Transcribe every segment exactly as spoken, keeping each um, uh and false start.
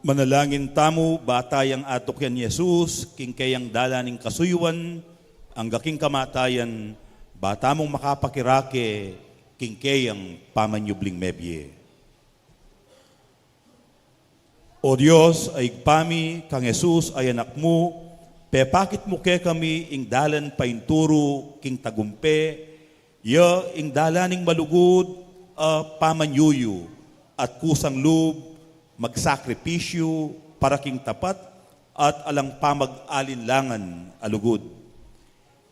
Manalangin tamu, ba tayang atukyan i Jesus king keyang dalan ning kasuyuan, angga king kamatayan, ba tamung makapakirake king keyang pamanyubling mebie. O Dios, a Ibpa mi, kang Jesus a Anak mu, pepakit mu kekami ing dalan painturu king tagumpe, ya ing dalan ning malugud a pamanyuyu, at kusang lub magsakripisyu para king tapat at alang pamag-alinlangan a lugud.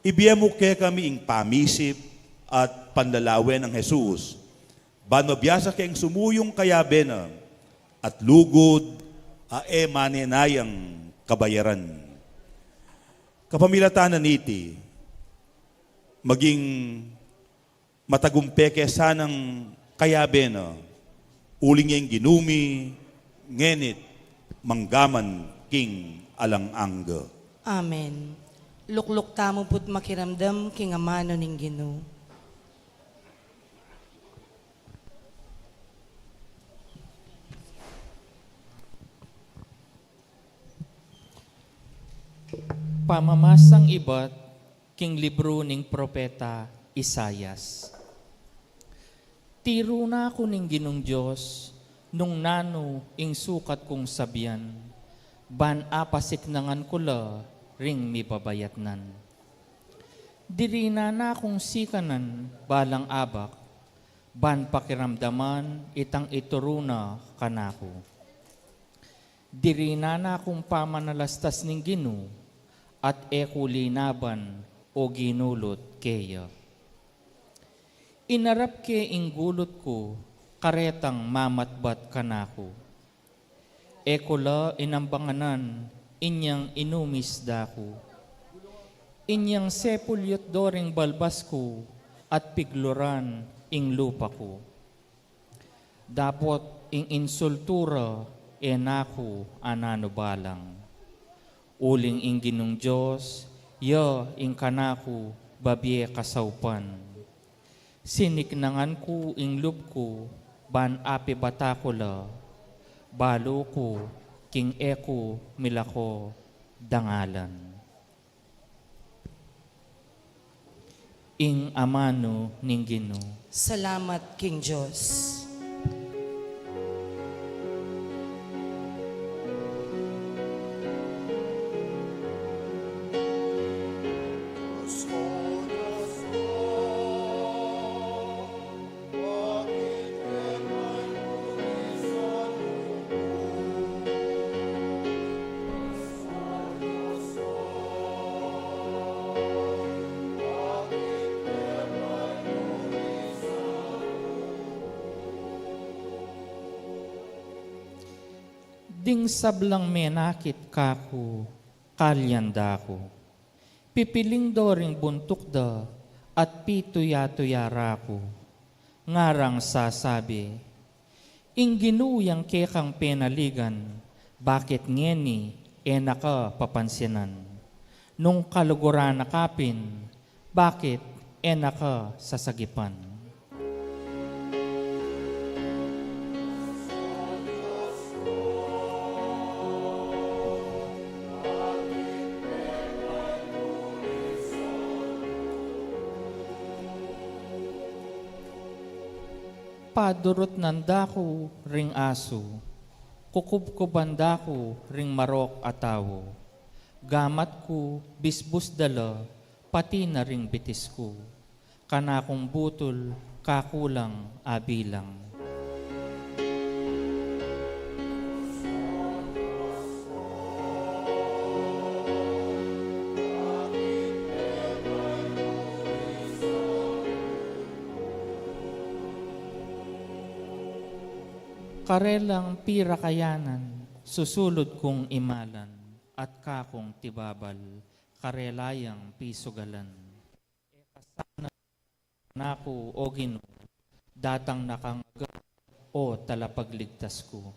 Ibie mu kekami ing pamisip at panlalawen nang Jesus, ban mabiasa keng sumuyung kayabe na at lugud a e manenayang kabayaran. Kapamilatan na niti, maging matagumpe ke sanang kayabe na, uling ing Ginu mi, ngeni't manggaman king alang angga. Amen. Lukluk tamu pu't makiramdam king amanu ning Ginu. Pamamasang ibat king libru ning propeta Isaias. Tiru na ku ning Ginung Dios, nung nanu ing sukat kung sabian, ban apasiknangan ku la ring mibabayatnan. Dirinan na kung sikanan balang abak, ban pakiramdaman itang ituru na kanaku. Dirinan na kung pamanalastas ning Ginu, at e ku linaban o ginulut keya. Inarap ke ing gulut ku, karetang mamatbat kanaku. E ku la inambanganan inyang inumis da ku. Inyang sepulyut do ring balbas ku at pigluran ing lupa ku. Dapot ing insultu ra e na ku ananu balang. Uling ing Ginung Dios, ya ing kanaku babie kasaupan. Siniknangan ku ing lub ku, ban apibata ku la, balu ku king e ku milako dangalan. Ing amanu ning Ginu. Salamat king Dios. Ding sablang menakit kaku, kalyan da ku. Pipiling do ring buntuk da at pituya-tuya ra ku. Ngarang sasabi, "Ing Ginu yang kekang penaligan, bakit ngeni e na ka papansinan? Nung kaluguran na ka pin, bakit e na ka sasagipan?" Padurutnan da ku ring asu, kukubkuban da ku ring marok a tau. Gamat ku bisbus da la, pati na ring bitis ku. Kanakung butul, kaku lang abilang. Karelang pirakayanan, susulud kung imalan, at kakung tibabal, karela yang pisugalan. E ka sana naku, O Ginu, datang na kang agad, O Talapagligtas ku.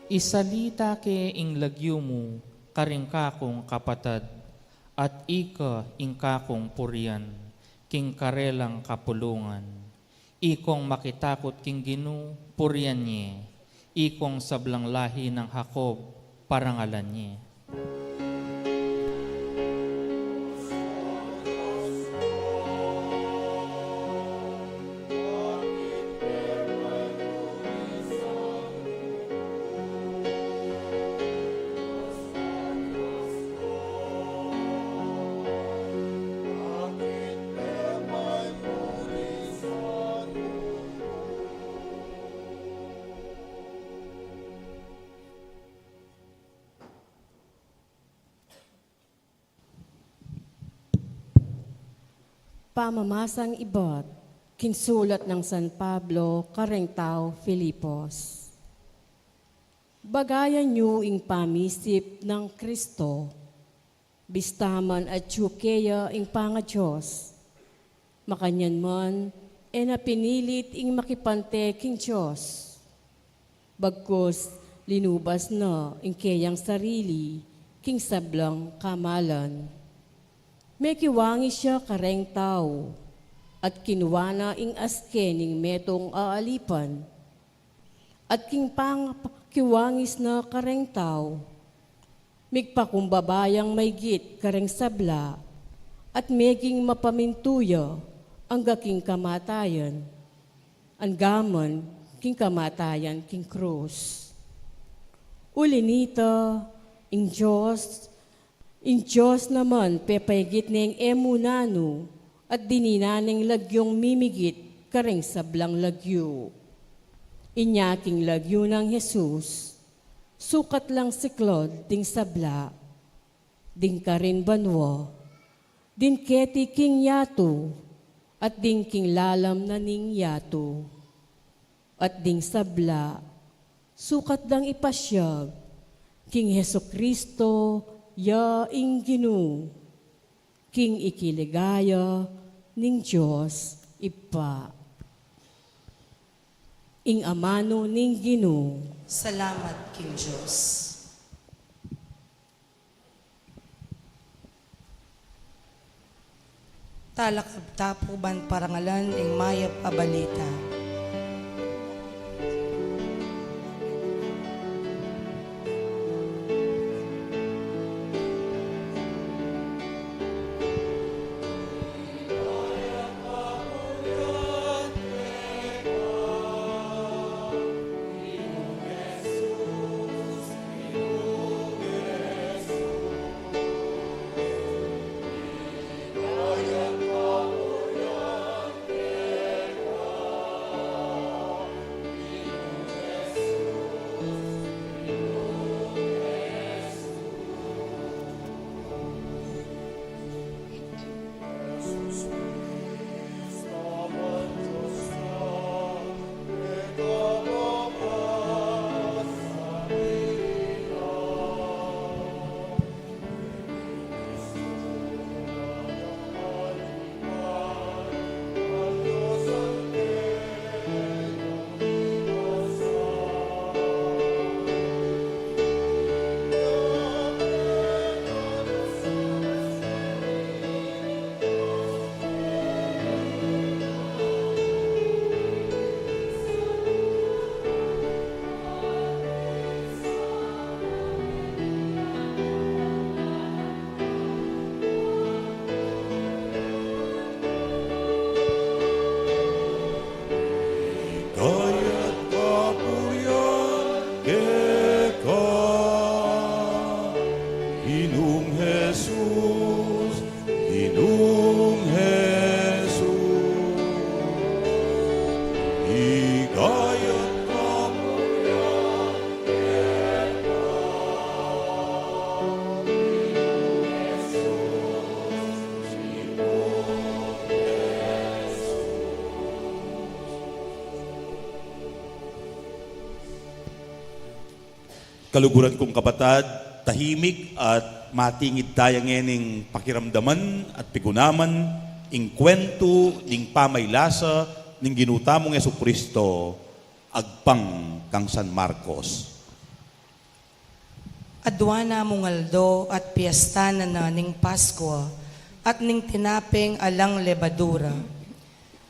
Isalita ke ing lagyu mu karing kakung kapatad, at ika ing kakung purian king karelang kapulungan. Ikong makitakut king Ginu, purian ye. Ikong sablang lahi nang Jacob, parangalan ye. Pamamasang ibat king sulat nang San Pablo kareng tau Filipos. Bagayan yu ing pamisip nang Kristo, bista man atyu keya ing pangadios. Makanyan man, e na pinilit ing makipante king Dios. Bagkus linubas na ing keyang sarili king sablang kamalan. Mekiwangis ya kareng tau, at kinua na ing aske ning metung a alipan. At king pangkiwangis na kareng tau, migpakumbaba yang maigit kareng sabla, at meging mapamintu ya angga king kamatayan, angga man king kamatayan king krus. Uli nita, ing Dios, ing Dios naman pepaigit ne ing e mu nanu, at dininan neng lagyung mimigit kareng sablang lagyu. Inya king lagyu nang Jesus, sukat lang siklaud ding sabla, ding karin banua, ding keti king yatu, at ding king lalam na ning yatu. At ding sabla, sukat dang ipasiag king Jesu-Cristo ya ing Ginu, king ikiligaya ning Dios Ibpa. Ing amanu ning Ginu. Salamat king Dios. Talakad ta pu ban parangalan ing mayap a balita. Kayat kapurian keka, Ginung Jesus, Ginung Jesus. Kayat kapurian keka, Ginung Jesus. Kaluguran kung kapatad, tahimik at matingid taya ngening pakiramdaman at pigunaman ing kwentu ning pamaylasa ning Ginu tamung Jesucristo agpang kang San Marcos. Adua na mung aldo at piesta na na ning Paskua at ning tinapeng alang lebadura.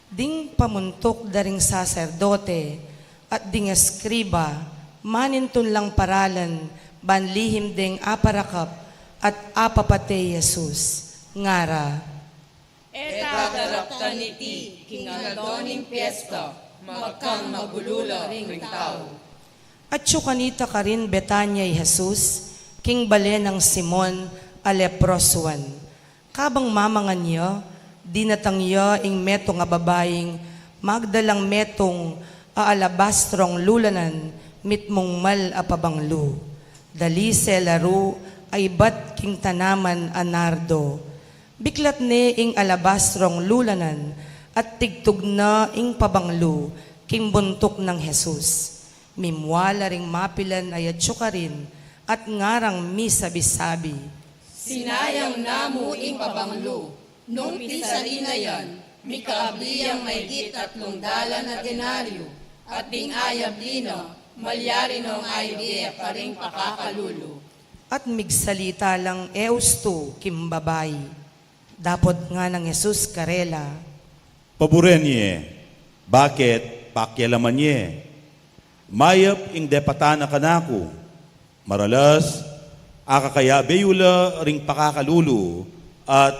Ding pamuntuk da ring saserdote at ding eskriba, manintun lang paralan ban lihim deng aparakap at apapate i Jesus, ngara, "E ta daraptan iti king aldo ning piesta, magkang magulu la ring tau." Atyu kanita karin Betania i Jesus, king bale nang Simon a leprosuan. Kabang mamangan ya, dinatang ya ing metung a babaing magdalang metung a alabastrong lulanan mitmung mal a pabanglu. Dalise la ru a ibat king tanaman a nardo. Biklat ne ing alabastrong lulanan at tigtug na ing pabanglu king buntuk nang Jesus. Mimua la ring mapilan a yatyu karin at ngarang misabi-sabi, "Sinayang na mu ing pabanglu. Nung pisali na yan, mikaabli yang maigit atlung dalan a denaryo, at ding ayabli na, malyari nong ayabie karing pakakalulu." At migsalita lang e ustu king babai. Dapot ngana nang Jesus karela, "Paburen ye, bakit pakialaman ye? Mayap ing depatan na kanaku. Maralas, akakayabe yu la ring pakakalulu at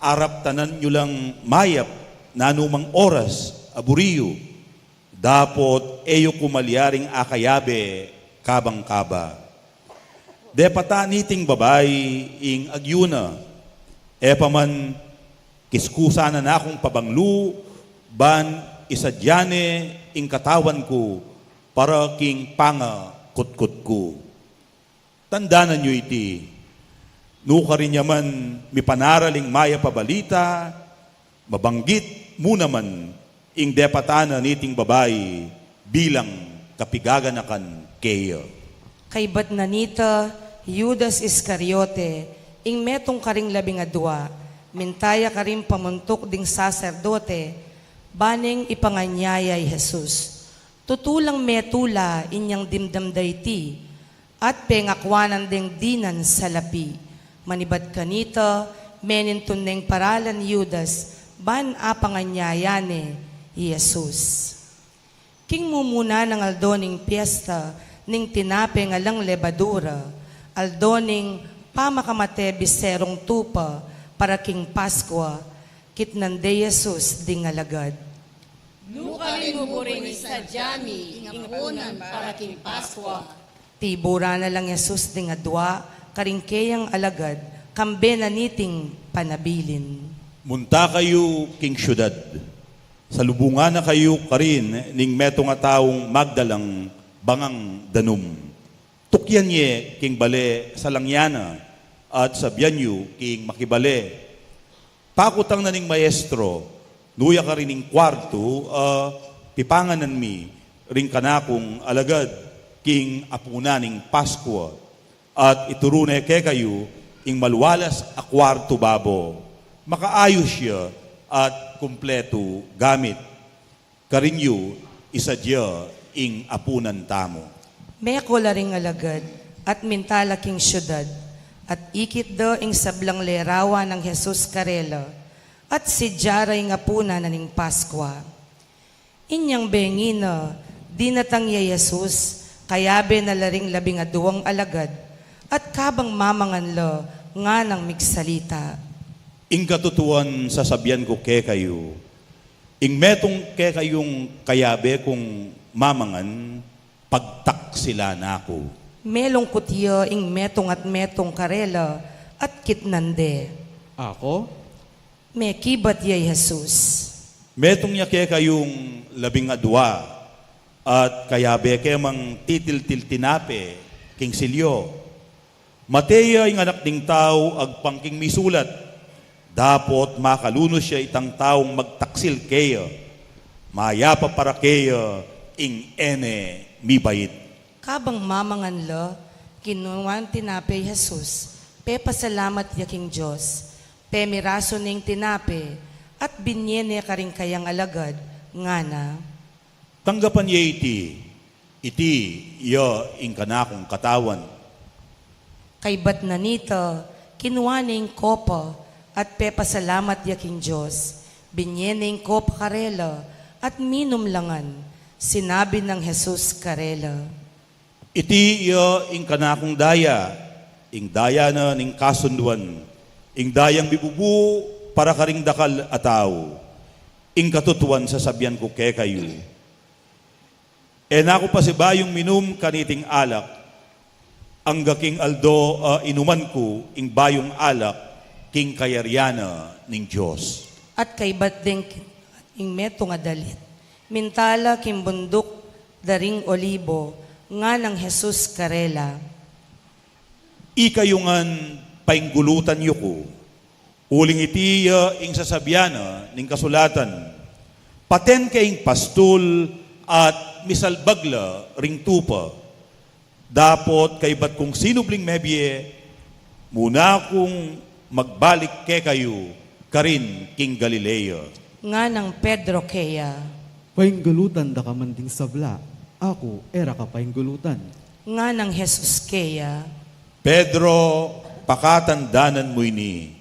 araptanan yu lang mayap nanumang oras a buri yu. Dapot e yu ku malyaring akayabe kabang kaba." Depatan niting babai ing agyu na. E pa man, kiskusan na nakung pabanglu ban isadya ne ing katawan ku para king pangakutkut ku. Tandanan yu iti, nukarin ya man mipanaral ing mayap a balita, mabanggit mu naman ing depatan na niting babai bilang kapigaganakan keya. Kaybat na nita, Judas Iscariote, ing metung karing labing adua, minta ya karing pamuntuk ding saserdote, ba neng ipanganyaya i Jesus. Tutu lang metung la inyang dimdam da iti, at pengakuanan deng dinan salapi. Manibat kanita, menintun neng paralan i Judas ban apanganyaya ne i Jesus. King mumuna nang aldo ning piesta ning tinapeng alang lebadura, aldo ning pamakamate biserung tupa para king Paskua, kitnan de Jesus ding alagad. Nukarin mu buring isadya mi ing apunan para king Paskua? Tiburan na lang Jesus ding adua karing keyang alagad, kambe na niting panabilin. Munta kayu king siudad. Salubungan na kayu karin ning metung a taung magdalang bangang danum. Tukyan ye king bale salangyan na at sabian yu king makibale, "Pakutang na ning Maestro, nu ya karin ing kuartu a pipanganan mi ring kanakung alagad king apunan ning Paskua, at ituru ne kekayu ing malualas a kuartu babo. Makaayus ya at kumpletu gamit. Karin yu isadya ing apunan tamu." Meko la ring alagad at minta la king siudad, at ikit da ing sablang lerawan nang Jesus karela, at sidya ra ing apunan na ning Paskua. Inyang bengi na, dinatang ya i Jesus, kayabe na la ring labing aduang alagad, at kabang mamangan la, nganang migsalita, "Ing katutuan sasabian ku kekayu, ing metung kekayung kayabe kung mamangan, pagtaksilan na ku." Melungkut ya ing metung at metung karela at kitnan de, "Ako?" Mekibat ya i Jesus, "Metung ya kekayung labing adua, at kayabe ke mang titiltil tinape king silyo. Mate ya ing Anak ning Tau agpang king misulat, dapot makalunus ya itang taung magtaksil keya. Mayap a para keya ing e ne mibait." Kabang mamangan la, kinuan tinape i Jesus, pepasalamat ya king Dios, pemirasu ne ing tinape, at binye ne karing kayang alagad, ngana, "Tanggapan ye iti, iti ya ing kanakung katawan." Kaybat na nita, kinua ne ing kopa, at pepasalamat ya king Dios. Binye ne ing kopa karela, at minum la ngan. Sinabi nang Jesus karela, "Iti ya ing kanakung daya, ing daya na ning kasunduan, ing dayang mibubu para karing dakal a tau. Ing katutuan sasabian ku kekayu, e na ku pasibayung minum kaniting alak, angga king aldo a inuman ku ing bayung alak king kayarian na ning Dios." At kaybat deng king metung a dalit, minta la king bunduk da ring Olibo, nganang Jesus karela, "Ikayu ngan painggulutan yu ku, uling iti ya ing sasabian na ning kasulatan, 'Paten ke ing pastul at misalbag la ring tupa.' Dapot kaybat kung sinubling mebie, muna kung magbalik kekayu karin king Galilea." Nganang Pedro keya, "Painggulutan da ka man ding sabla, aku e ra ka painggulutan." Nganang Jesus keya, "Pedro, pakatandanan mu ini.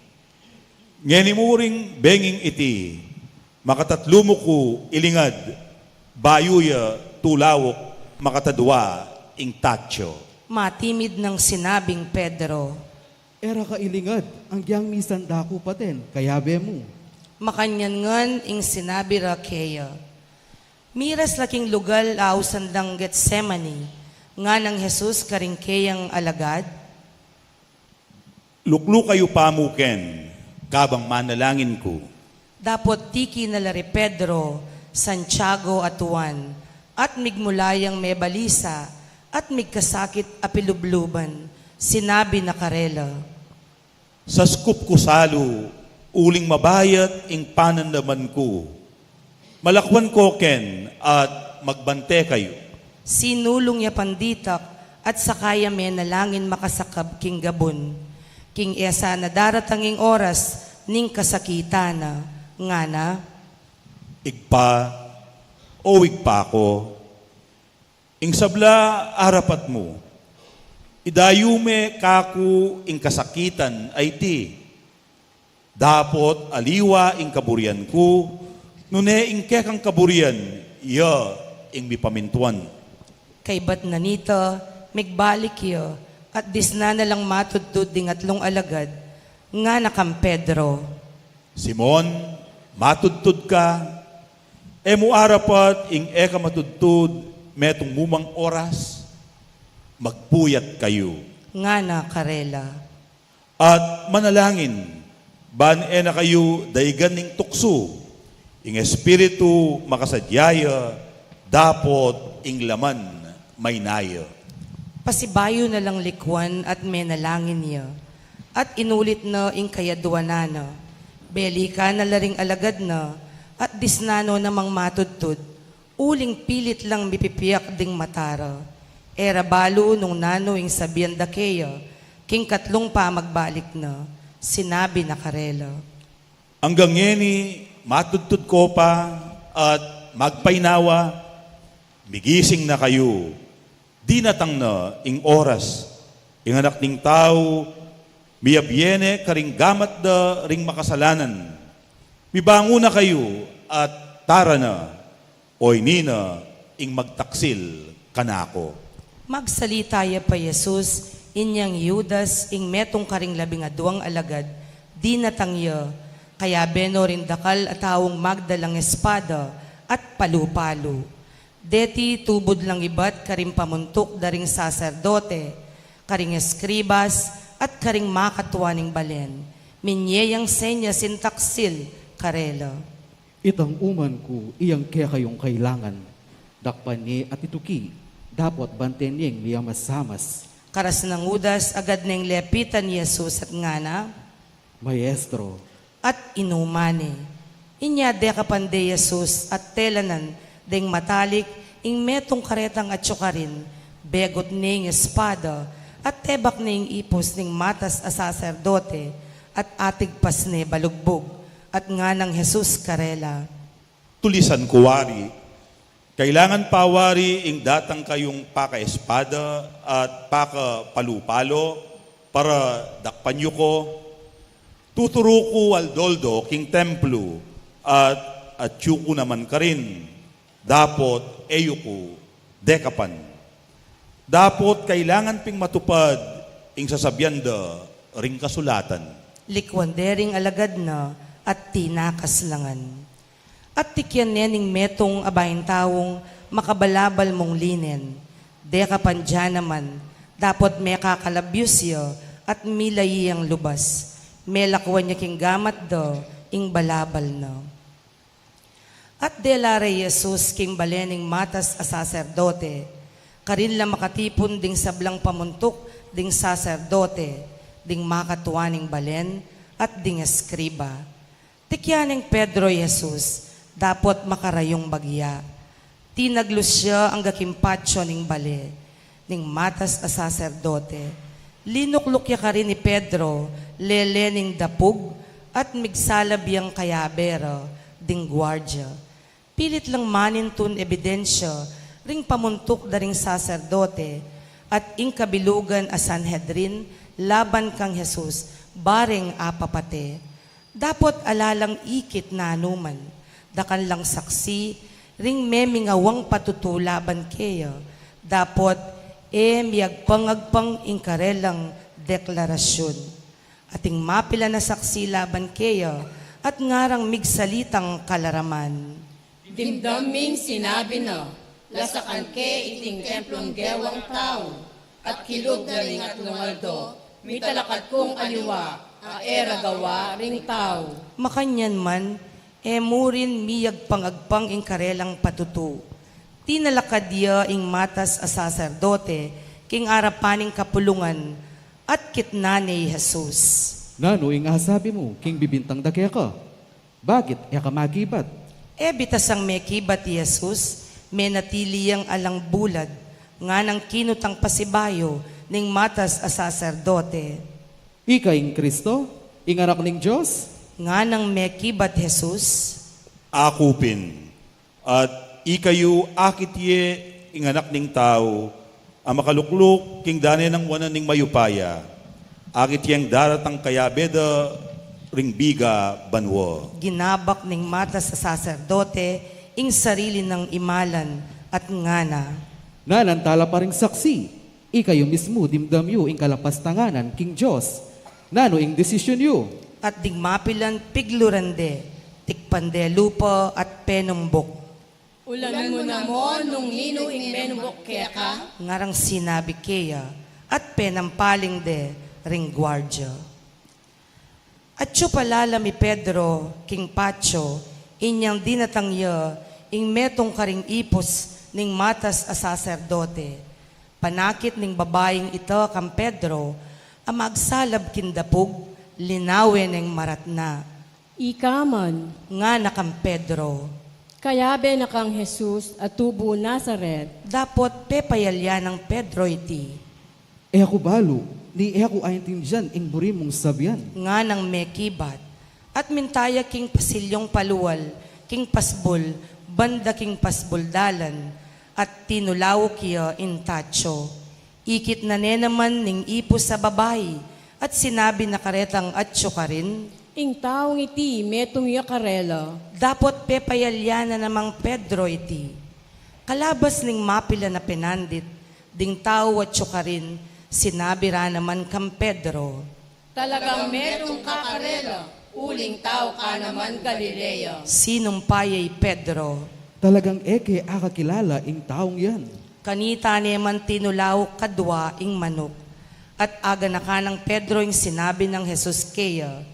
Ngeni mu ring benging iti, makatatlu mu ku ilingad, bayu ya tulauk makatadua ing tatsu." Matimid nang sinabing Pedro, "E ra ka ilingad, agyang misan da ku paten, kayabe mu." Makanyan ngan ing sinabi ra keya. Miras la king lugal a ausan dang Getsemani, nganang Jesus karing keyang alagad, "Lukluka yu pa mu ken, kabang manalangin ku." Dapot tiki na la ri Pedro, Santiago at Juan, at migmula yang mebalisa, at migkasakit a pilubluban, sinabi na karela, "Saskup ku salu, uling mabayat ing panandaman ku. Malakwan ko ken at magbante kayu." Sinulung ya panditak at saka ya menalangin makasakab king gabun, king e sana daratang ing oras ning kasakitan na, ngana, "Ibpa, o Ibpa ku, ing sabla arapat mu, idayu me kaku ing kasakitan a iti. Dapot aliwa ing kaburian ku, nune ing kekang kaburian ya ing mipamintuan." Kaybat na nita, migbalik ya, at disnan na lang matudtud ding atlung alagad, ngana kang Pedro, "Simon, matudtud ka? E mu arapat ing e ka matudtud metung mu mang oras? Magpuyat kayu," ngana karela, "at manalangin, ban e na kayu daigan ning tuksu. Ing espiritu makasadya ya, dapot ing laman maina ya." Pasibayu na lang likuan at menalangin ya, at inulit na ing kayaduanan na. Belikan na la ring alagad na, at disnan no namang matudtud, uling pilit lang mipipiak ding mata ra. E ra balu nung nanu ing sabian da keya king katlung pamagbalik na. Sinabi na karela, "Anggang ngeni matudtud ko pa at magpainawa? Migising na kayu. Dinatang na ing oras, ing Anak ning Tau miyabie ne karing gamat da ring makasalanan. Mibangun na kayu at tara na, oyni na ing magtaksil kanaku." Magsalita ya pa Jesus, inyang Judas, ing metung karing labing aduang alagad, dinatang ya, kayabe no ring dakal a taung magdalang espada at palu-palu. Deti tubud lang ibat karing pamuntuk da ring saserdote, karing eskribas, at karing makatua ning balen. Minye yang senyas ing taksil karela, "Itang uman ku iyang kekayung kailangan. Dakpan ye at ituki, dapot banten yeng miyamas-yamas." Karas nang Judas, agad neng lepitan i Jesus at ngana, "Maestro." At inuman ne. Inya dekapan de Jesus at telanan deng matalik ing metung karetang atyu karin, begut ne ing espada, at tebak ne ing ipus ning matas a saserdote, at atigpas ne balugbug, at nganang Jesus karela, "Tulisan ku wari, kailangan pa wari ing datang kayung pakaespada at pakapalu-palu? Para dakpan yu ku, tuturu ku aldo-aldo king templo, at atyu ku naman karin, dapot e yu ku dekapan. Dapot kailangan ping matupad ing sasabian da ring kasulatan. Likwan de ring alagad na at tinakas la ngan. At tikyan ne ning metung a baing taung makabalabal mung linen, dekapan ya naman, dapot mekakalabius ya at milayi yang lubas, melakwan ya king gamat da ing balabal na. At dela re i Jesus king bale ning matas a saserdote, karin la makatipun ding sablang pamuntuk ding saserdote, ding makatua ning balen, at ding eskriba. Tikyan neng Pedro i Jesus, dapot makarayung bagya. Tinaglus ya angga king patio ning bale ning matas a saserdote. Linukluk ya karin i Pedro lele ning dapug at migsalab yang kayabe ra ding guardia. Pilit lang manintun ebidensia ring pamuntuk da ring saserdote at ing kabilugan a Sanhedrin laban kang Jesus, bareng apapate. Dapot ala lang ikit nanu man, dakal lang saksi ring memingawang patutu laban keya, dapot e miagpang-agpang ing karelang deklarasyun. Ating mapilan a saksi laban keya, at ngarang migsalitang kalaraman. Dimdam ming sinabi na, lasakan ke iting templung gewang tau, at kilub na ring atlung aldo, mitalakad kung aliwa, a e ra gawa ring tau. Makanyan man, e mu rin miagpang-agpang ing karelang patutu. Tinalakad ya ing matas a saserdote king arapan ning kapulungan, at kitnan ne i Jesus. Nanu ing asabi mu king bibintang da keka? Bakit e ka makibat? E bitasang mekibat i Jesus, menatili yang alang bulad, nganang kinutang pasibayu ning matas a saserdote. Ika ing Kristo, ing Anak ning Dios? Nganang mekibat Jesus. Aku pin. At ikayu akit ye ing Anak ning Tau a makalukluk king dane nang wanan ning mayupaya. Akit yeng daratang kayabe da ring biga banua. Ginabak ning matas a saserdote ing sarili nang imalan at ngana. Nanan tala pa ring saksi, ikayu mismu dimdam yu ing kalapastanganan king Dios. Nanu ing desisyun yu? At ding mapilan pigluran de, tikpan de lupa at penumbuk. Ulan mu na mo nung ninu ing menumbuk keka? Ngarang sinabi keya, at penampaling de ring guardia. Atyu palalam i Pedro king patio, inyang dinatang ya ing metung karing ipus ning matas a saserdote. Panakit ning babaing ita kang Pedro, a magsalab king dapug, linawe neng maratna. Ika man, ngana kang Pedro. Kayabe na kang Jesus a tubu Nazaret. Dapot pepayalya nang Pedro iti. E ku balu, ni e ku aintindian ing buri mung sabian. Nganang mekibat, at minta ya king pasilyung palual, king pasbul, banda king pasbul dalan, at tinulauk ya ing tatio. Ikit na ne naman ning ipus a babai, at sinabi na karetang atyu karin. Ing taung iti metung ya karela. Dapot pepayalya na namang Pedro iti. Kalabas ning mapilan a penandit ding tau atyu karin, sinabi ra naman kang Pedro. Talagang metung ka karela, uling tau ka naman Galilea. Sinumpa ya i Pedro. Talagang e ke akakilala ing taung yan. Kanita ne man tinulauk kadua ing manuk. At aganakan nang Pedro ing sinabi nang Jesus keya.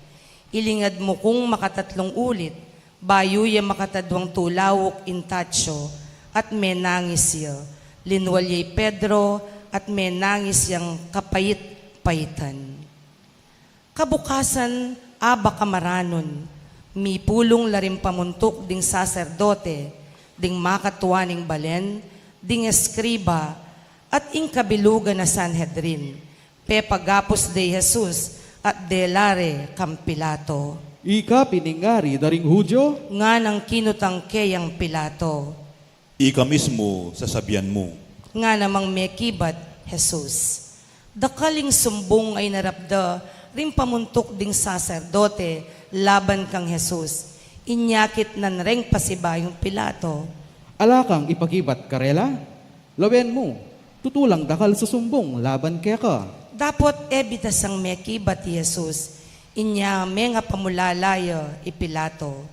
Ilingad mu kung makatatlung ulit, bayu ya makatadwang tulauk ing tatio, at menangis ya. Linwal ya i Pedro, at menangis yang kapait-paitan. Kabukasan, aba ka maranun, mipulung la ring pamuntuk ding saserdote, ding makatua ning balen, ding eskriba, at ing kabilugan a Sanhedrin. Pepagapus de i Jesus, at dela re kang Pilato. Ika pin ing ari da ring Judio? Nganang kinutang keyang Pilato. Ika mismu sasabian mu. Ngana mang mekibat Jesus. Dakal ing sumbung a inarap da ring pamuntuk ding saserdote laban kang Jesus. Inyakit na reng pasibayung Pilato, "Ala kang ipakibat karela? Lawen mu, tutu lang dakal susumbung laban keka." Dapot e bitasang mekibat i Jesus, inya mengapamulala ya i Pilato.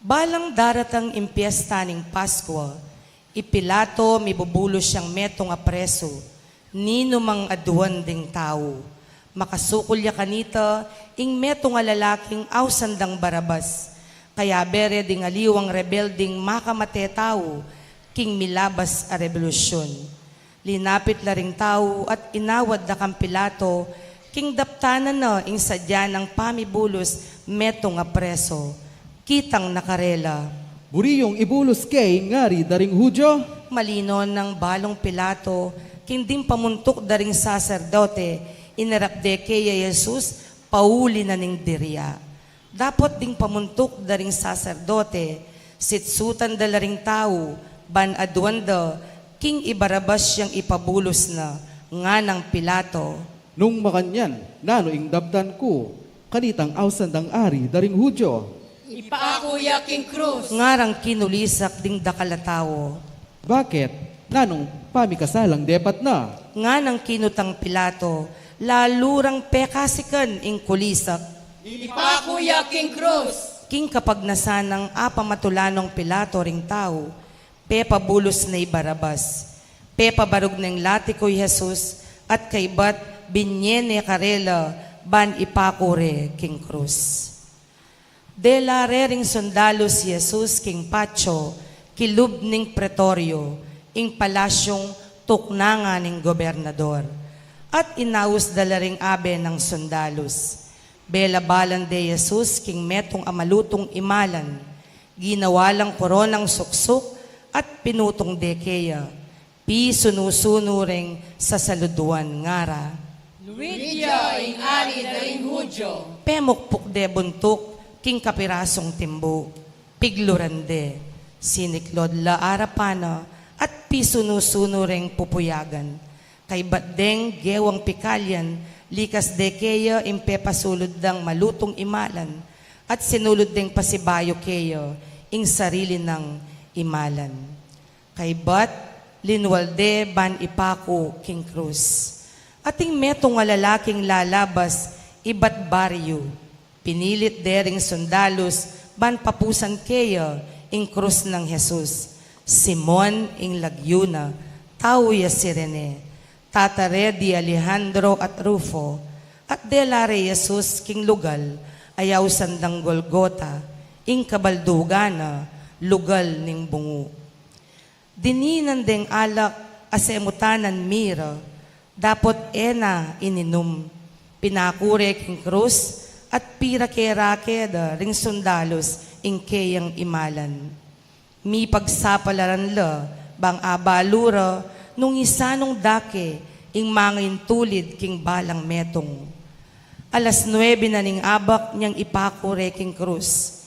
Balang daratang ing piesta ning Paskua, i Pilato mibubulus yang metung a presu, ninumang aduan ding tau. Makasukul ya kanita ing metung a lalaking ausan dang Barabas. Kayabe re ding aliwang rebelding makamate tau king milabas a rebolusyun. Linapit la ring tau at inawad da kang Pilato, king daptanan na ing sadya nang pamibulus metung a presu. Kitang na karela, "Buri yung ibulus ke ing ari da ring Judio?" Malinon nang balung Pilato, king ding pamuntuk da ring saserdote, inarap de keya i Jesus, pauli na ning dirya. Dapot ding pamuntuk da ring saserdote, sitsutan da la ring tau, ban aduan da, king i Barabas yang ipabulus na. Nganang Pilato, "Nung makanyan, nanu ing daptan ku kanitang ausan dang ari da ring Judio?" "Ipaku ya king krus," ngarang kinulisak ding dakal a tau. "Bakit? Nanung pamikasalang depat na?" nganang kinutang Pilato, lalu rang pekasikan ing kulisak. "Ipaku ya king krus." King kapagnasan nang apamatula nong Pilato ring tau, pepabulus ne i Barabas. Pepabarug neng latiku i Jesus, at kaybat binye ne karela ban ipaku re king krus. Dela re ring sundalus i Jesus king patio, kilub ning pretorio, ing palasyung tuknangan ning gobernador. At inaus da la ring abe nang sundalus. Belabalan de i Jesus king metung a malutung imalan. Ginawa lang koronang suksuk at pinutung de keya. Pisunu-sunu reng sasaluduan, ngara, "Luid ya ing ari da ring Judio." Pemukpuk de buntuk king kapirasung timbu. Pigluran de. Siniklod la arapan na at pisunu-sunu reng pupuyagan. Kaybat deng gewang pikalyan, likas de keya ing pepasulud dang malutung imalan, at sinulud deng pasibayu keya ing sarili nang imalan. Kaybat, linwal de ban ipaku king krus. Ating metung a lalaking lalabas ibat baryu. Pinilit de ring sundalus ban papusan keya ing krus nang Jesus. Simon ing lagyu na, tau ya Cirene, tata re di Alejandro at Rufo, at dela re i Jesus king lugal a ausan dang Golgota, ing kabaldugan na, lugal ning bungu. Dininan deng alak a semutanan mira, dapot e na ininum. Pinaku re king krus at pirake-rake da ring sundalus ing keyang imalan. Mipagsapalaran la bang abalu ra nung isanung da ke ing mangintulid king balang metung. Alas nuebe na ning abak nyang ipaku re king krus.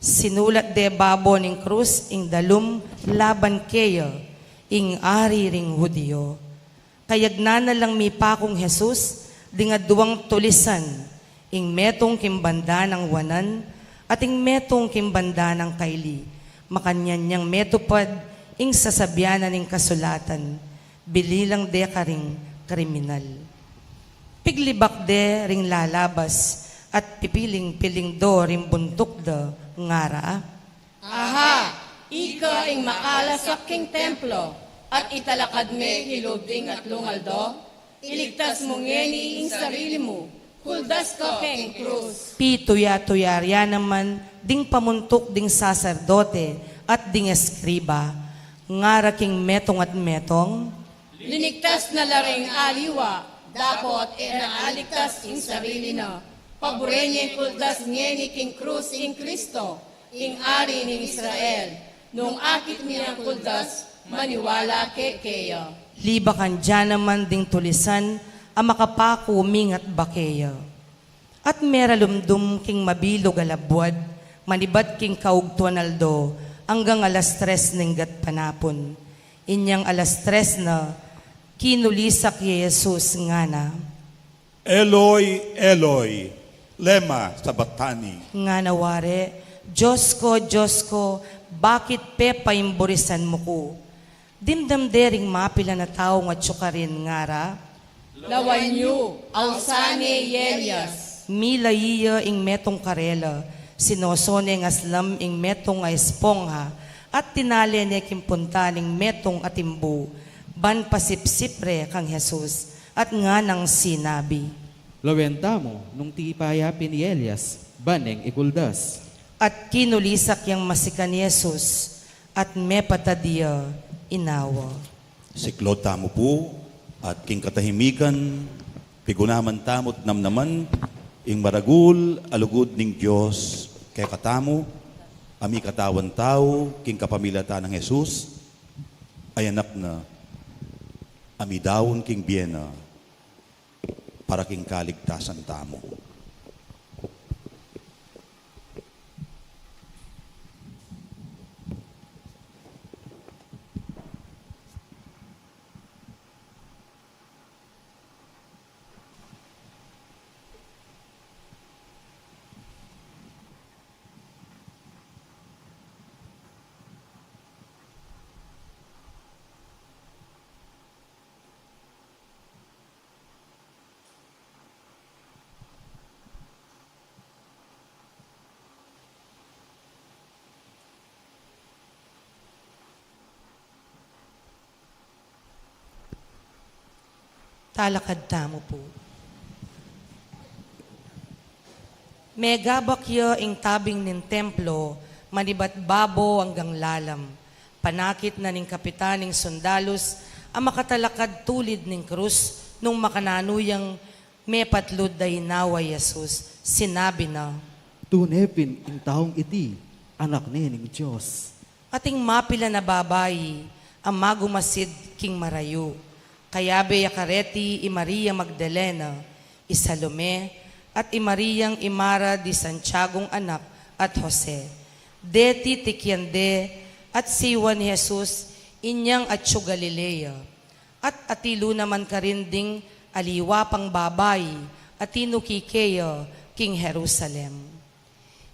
Sinulat de babo ning krus ing dalum laban keya, "Ing Ari ring Judio." Kayagnan na lang mipakung Jesus ding aduang tulisan, ing metung king banda nang wanan at ing metung king banda nang kaili. Makanyan nyang metupad ing sasabian na ning kasulatan, "Bili lang de karing kriminal." Piglibak de ring lalabas at pipiling-piling do ring buntuk da, ngara, "Aha, ika ing makalasak king templo at italakad me kilub ding atlung aldo? Iligtas mu ngeni ing sarili mu, kuldas ka king krus." Pituya-tuya rya naman ding pamuntuk ding saserdote at ding eskriba, ngara king metung at metung, "Linigtas na la ring aliwa, dapot e na aligtas ing sarili na. Paburen yang kuldas ngeni king krus ing Kristo, ing Ari ning Israel. Nung akit mi yang kuldas, maniwala ke keya." Libakan da naman ding tulisan a makapaku mingat ba keya. At meralumdum king mabilug a labuad, manibat king kaugtuan aldo, anggang alas tres ning gatpanapun. Inyang alas tres na, Kinulisak ya i Jesus, ngana, "Eloi, Eloi, lema sabachthani?" Ngana wari, "Dios ku, Dios ku, bakit pepaimburisan mu ku?" Dimdam de ring mapilan a taung atyu karin, ngara, "Lawan yu, ausan ne i Elias." Milai ya ing metung karela, sinoso neng aslam ing metung a espongha, at tinale ne king punta ning metung a timbu, ban pasipsip re kang Jesus, at nganang sinabi, "Lawen tamu nung tipa ya pin i Elias, ban neng ikuldas." At kinulisak yang masikan i Jesus, at mepatad ya inawa. Siklaud tamu pu, at king katahimikan, pigunaman tamu't namnaman ing maragul a lugud ning Dios kekatamu, a mikatawan tau king kapamilatan nang Jesus, a Anak na, a midaun king bie na, para king kaligtasan tamu. Talakad tamu pu. Megabak ya ing tabing ning templo, manibat babo anggang lalam. Panakit na ning kapitan ning sundalus a makatalakad tulid ning krus, nung makananu yang mepatlud da inawa i Jesus, sinabi na, "Tune pin ing taung iti, Anak ne ning Dios." Ating mapilan a babai a magumasid king marayu. Kayabe ya kareti i Maria Magdalena, i Salome, at i Mariang imara di Santiago anak at Jose. Deti tikian de at siwan i Jesus inyang atyu Galilea. At atilu naman karin ding aliwa pang babai a tinuki keya king Jerusalem.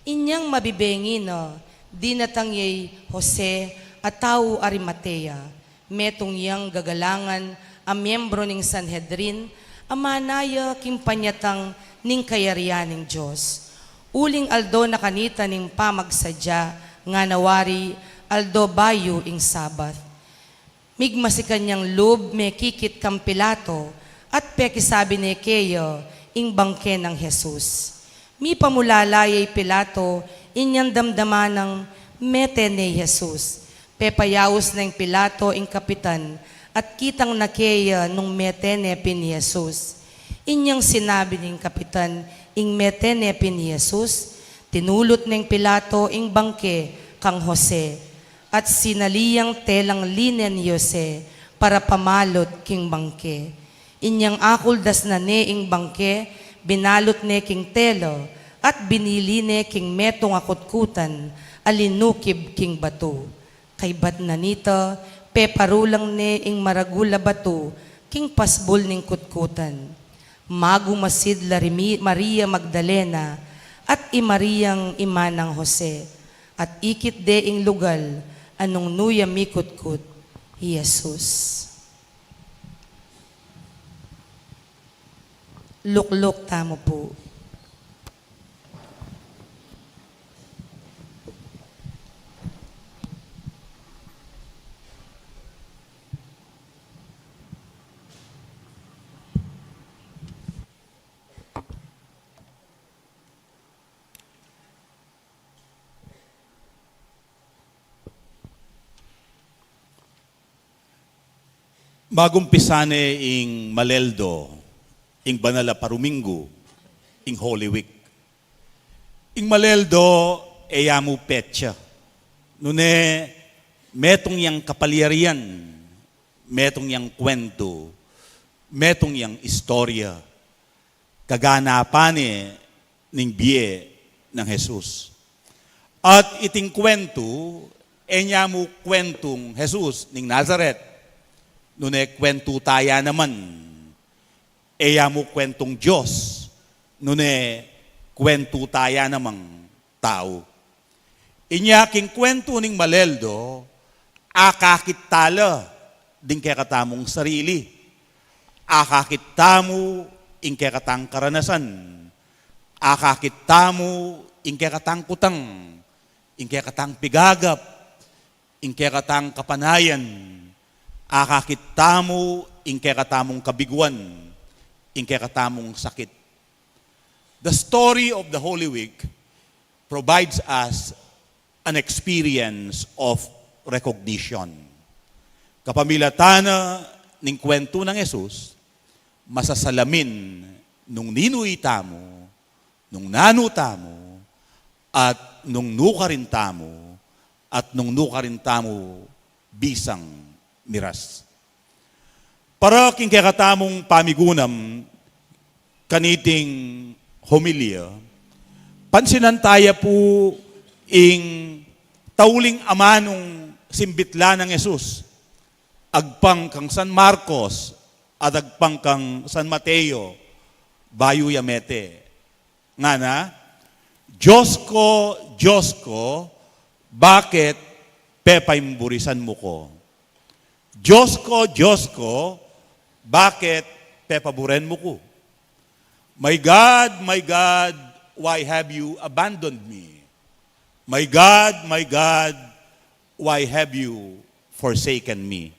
Inyang mabibengi na, dinatang ya i Jose a tau Arimatea, metung yang gagalangan a miyembro ning Sanhedrin, a mana ya king panyatang ning kayarian ning Dios. Uling aldo na kanita ning pamagsadya, ngana wari aldo bayu ing Sabat. Migmasikan yang lub mekikit kang Pilato, at pekisabi ne keya ing bangke nang Jesus. Mipamulala ya i Pilato inyang damdaman nang mete ne i Jesus. Pepayaus neng Pilato ing kapitan, at kitang na keya nung mete ne pin i Jesus. Inyang sinabi ning kapitan ing mete ne pin i Jesus, tinulut neng Pilato ing bangke kang Jose. At sinali yang telang linen i Jose para pamalut king bangke. Inyang akuldas na ne ing bangke, binalut ne king tela, at binili ne king metung a kutkutan a linukib king batu. Kaybat na nita, peparulang ne ing maragul a batu king pasbul ning kutkutan. Magumasid la ri Mi-, Maria Magdalena at i Mariang ima nang Jose, at ikit de ing lugal a nung nu ya mikutkut i Jesus. Lukluk tamu pu. Magumpisa ne ing Maleldo, ing banal a paruminggu, ing Holy Week. Ing Maleldo, e ya mu petsa. Nune, metung yang kapalyarian, metung yang kwentu, metung yang istorya, kaganapan ne ning bie nang Jesus. At iting kwentu, e ne mu kwentung Jesus ning Nazaret. nune kwentu taya naman. E ya mu kwentung Dios, nune kwentu taya namang tau. Inya king kwentu ning maleldo, akakit tala ding kekatamung sarili. Akakit tamu ing kekatang karanasan. Akakit tamu ing kekatang kutang, ing kekatang pigagap, ing kekatang kapanayan. Akakit tamu ing kekatamung kabiguan, ing kekatamung sakit. The story of the Holy Week provides us an experience of recognition. Kapamilatan na ning kwentu nang Jesus, masasalamin nung ninu itamu, nung nanu tamu, at nung nukarin tamu, at nung nukarin tamu bisang miras. Para king kekatamung pamigunam kaniting homilya, pansinan taya pu ing tauling amanung simbit la nang Jesus, agpang kang San Marcos at agpang kang San Mateo, bayu ya mete. Ngana, "Dios ko, Dios ko, bakit pepaimburisan mu ku? Dios ko, Dios ko, bakit pepaburen mu ku? My God, my God, why have you abandoned me? My God, my God, why have you forsaken me?"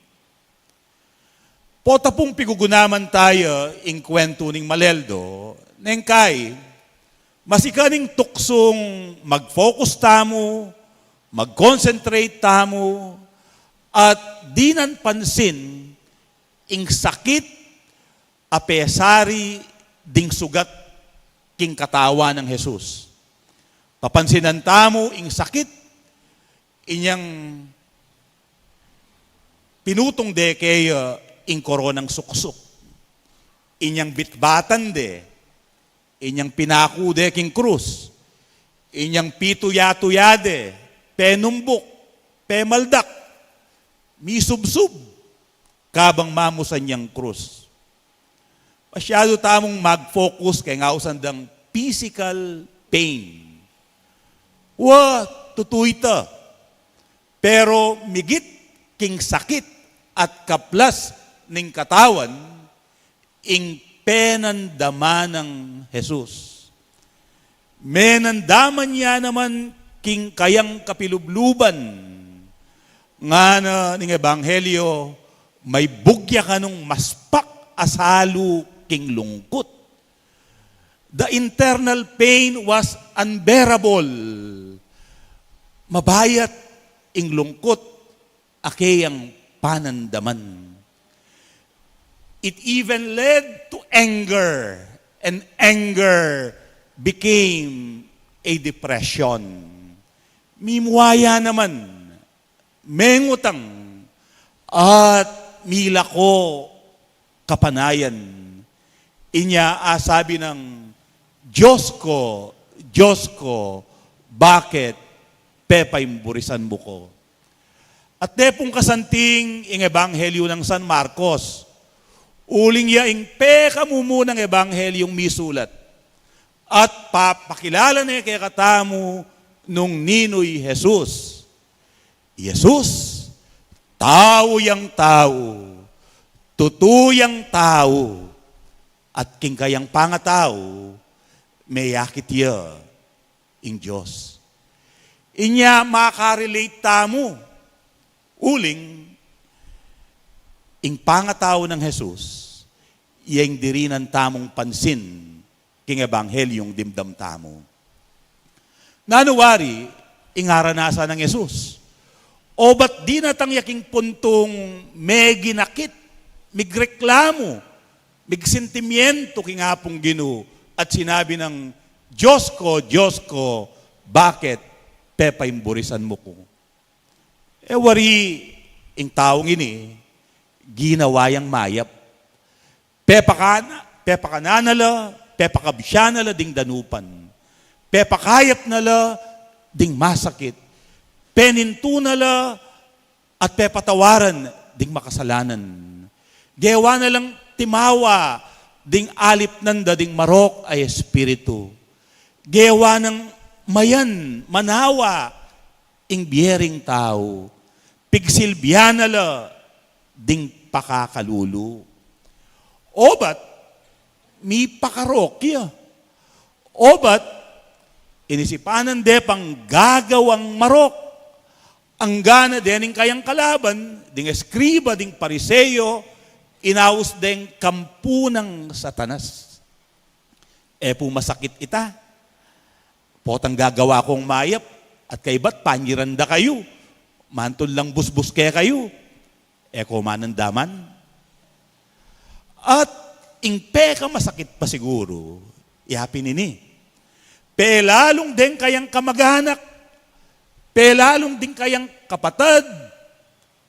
Pota pung pigugunaman taya ing kwentu ning maleldo, neng kai, masikan ing tuksung mag-focus tamu, mag-concentrate tamu, at dinan pansin ing sakit a pesari ding sugat king katawan nang Jesus. Papansinan tamu ing sakit, inyang pinutung de keya ing koronang suksuk, inyang bitbatan de, inyang pinaku de king krus, inyang pituya-tuya de, penumbuk, pemaldak, misubsub, kabang mamusan yang krus. Masyadu tamung mag-focus keng ausan dang physical pain. Wa, tutu ita. Pero migit king sakit at kaplas ning katawan, ing penandaman nang Jesus. Menandaman ya naman king kayang kapilubluban. Ngana ning ebanghelyo, "Maibug ya kanung maspak a salu king lungkut." The internal pain was unbearable. Mabayat ing lungkut a keyang panandaman. It even led to anger, and anger became a depression. Mimua ya naman, mengutang, at milako kapanayan. Inya asabi nang, "Dios ko, Dios ko, bakit pepaimburisan mu ku?" At de pung kasanting ing ebanghelyu nang San Marcos, uling ya ing pekamumunang ebanghelyung misulat. At papakilala ne kekatamu nung ninu i Jesus. I Jesus, tau yang tau, tutu yang tau, at king kayang pangatau, meyakit ya ing Dios. Inya makarelate tamu, uling ing pangatau nang Jesus, ya ing dirinan tamung pansin king ebanghelyung dimdam tamu. Nanu wari ing aranasan nang Jesus? O ba't dinatang ya king puntung meginakit, migreklamu, migsentimientu king Apung Ginu, at sinabi nang, "Dios ko, Dios ko, bakit pepaimburisan mu ku?" E wari ing taung ini, ginawa yang mayap. Pepakana, pepakana na la, pepakabsya na la ding danupan. Pepakayap na la ding masakit. Penintu na la at pepatawaran ding makasalanan. Gewa na lang timawa ding alipnan da ding marok a espiritu. Gewa nang mayan, manawa ing bie ring tau. Pigsilbian na la ding pakakalulu. Obat, mipakarok ya. Obat, inisipan nang de pang gagawang marok. Anggana dening kayang kalaban, ding eskriba, ding Pariseo, inaus deng kampu nang Satanas. E pu masakit ita? Potang gagawa kong mayap, at kaybat panyiran da kayu, mantul lang busbus kekayu, e ko manandaman. At ing pekamasakit pa siguru, ya pin ini. Pelalung deng kayang kamaganak, pelalung ding kayang kapatad,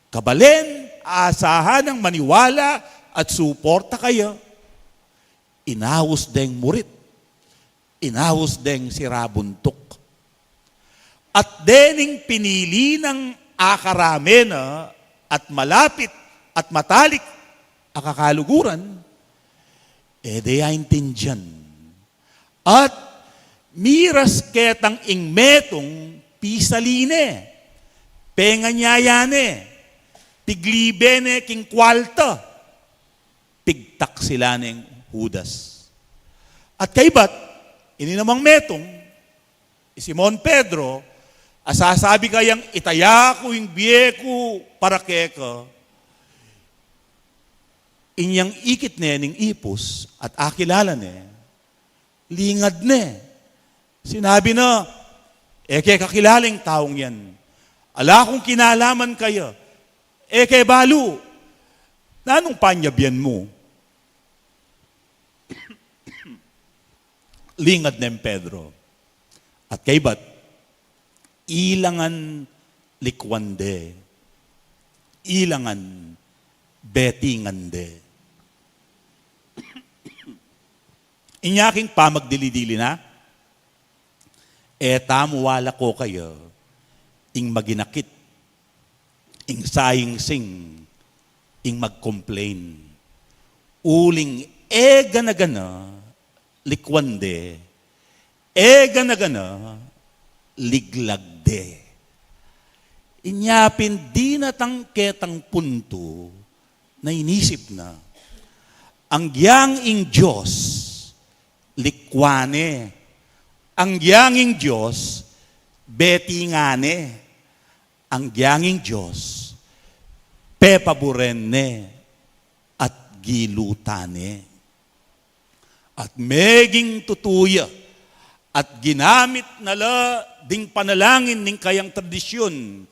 kabalen, asahan nang maniwala at suporta kaya. Inaus deng murit, inaus deng sira buntuk. At dening pinili nang akarame na at malapit at matalik a kakaluguran, e de ya intindian. At miras ketang ing metung pisali ne, penganyaya ne, piglibe ne king kwalta, pigtaksilan neng Judas. At kaybat, ini namang metung, i Simon Pedro, a sasabi kayang itaya ku ing bie ku para keka, inyang ikit ne ning ipus at akilala ne, lingad ne. Sinabi na, e ke kakilala ing taung yan. Ala kung kinalaman kaya. E ke balu. Nanung panyabian mu? Lingad neng Pedro. At kaybat, ilangan likwan de. Ilangan betingan de. Inya king pamagdili-dili na, e tamu wala ko kaya, ing maginakit, ing sayingsing, ing mag-complain. Uling e gana-gana, likwan de, e gana-gana, liglag de. Inya pin dinatang ketang puntu na inisip na, anggyang ing Dios, likwan ne. Anggyang ing Dios, betingan ne. Anggyang ing Dios, pepaburen ne at gilutan ne. At meging tutu ya, at ginamit na la ding panalangin ning kayang tradisyun,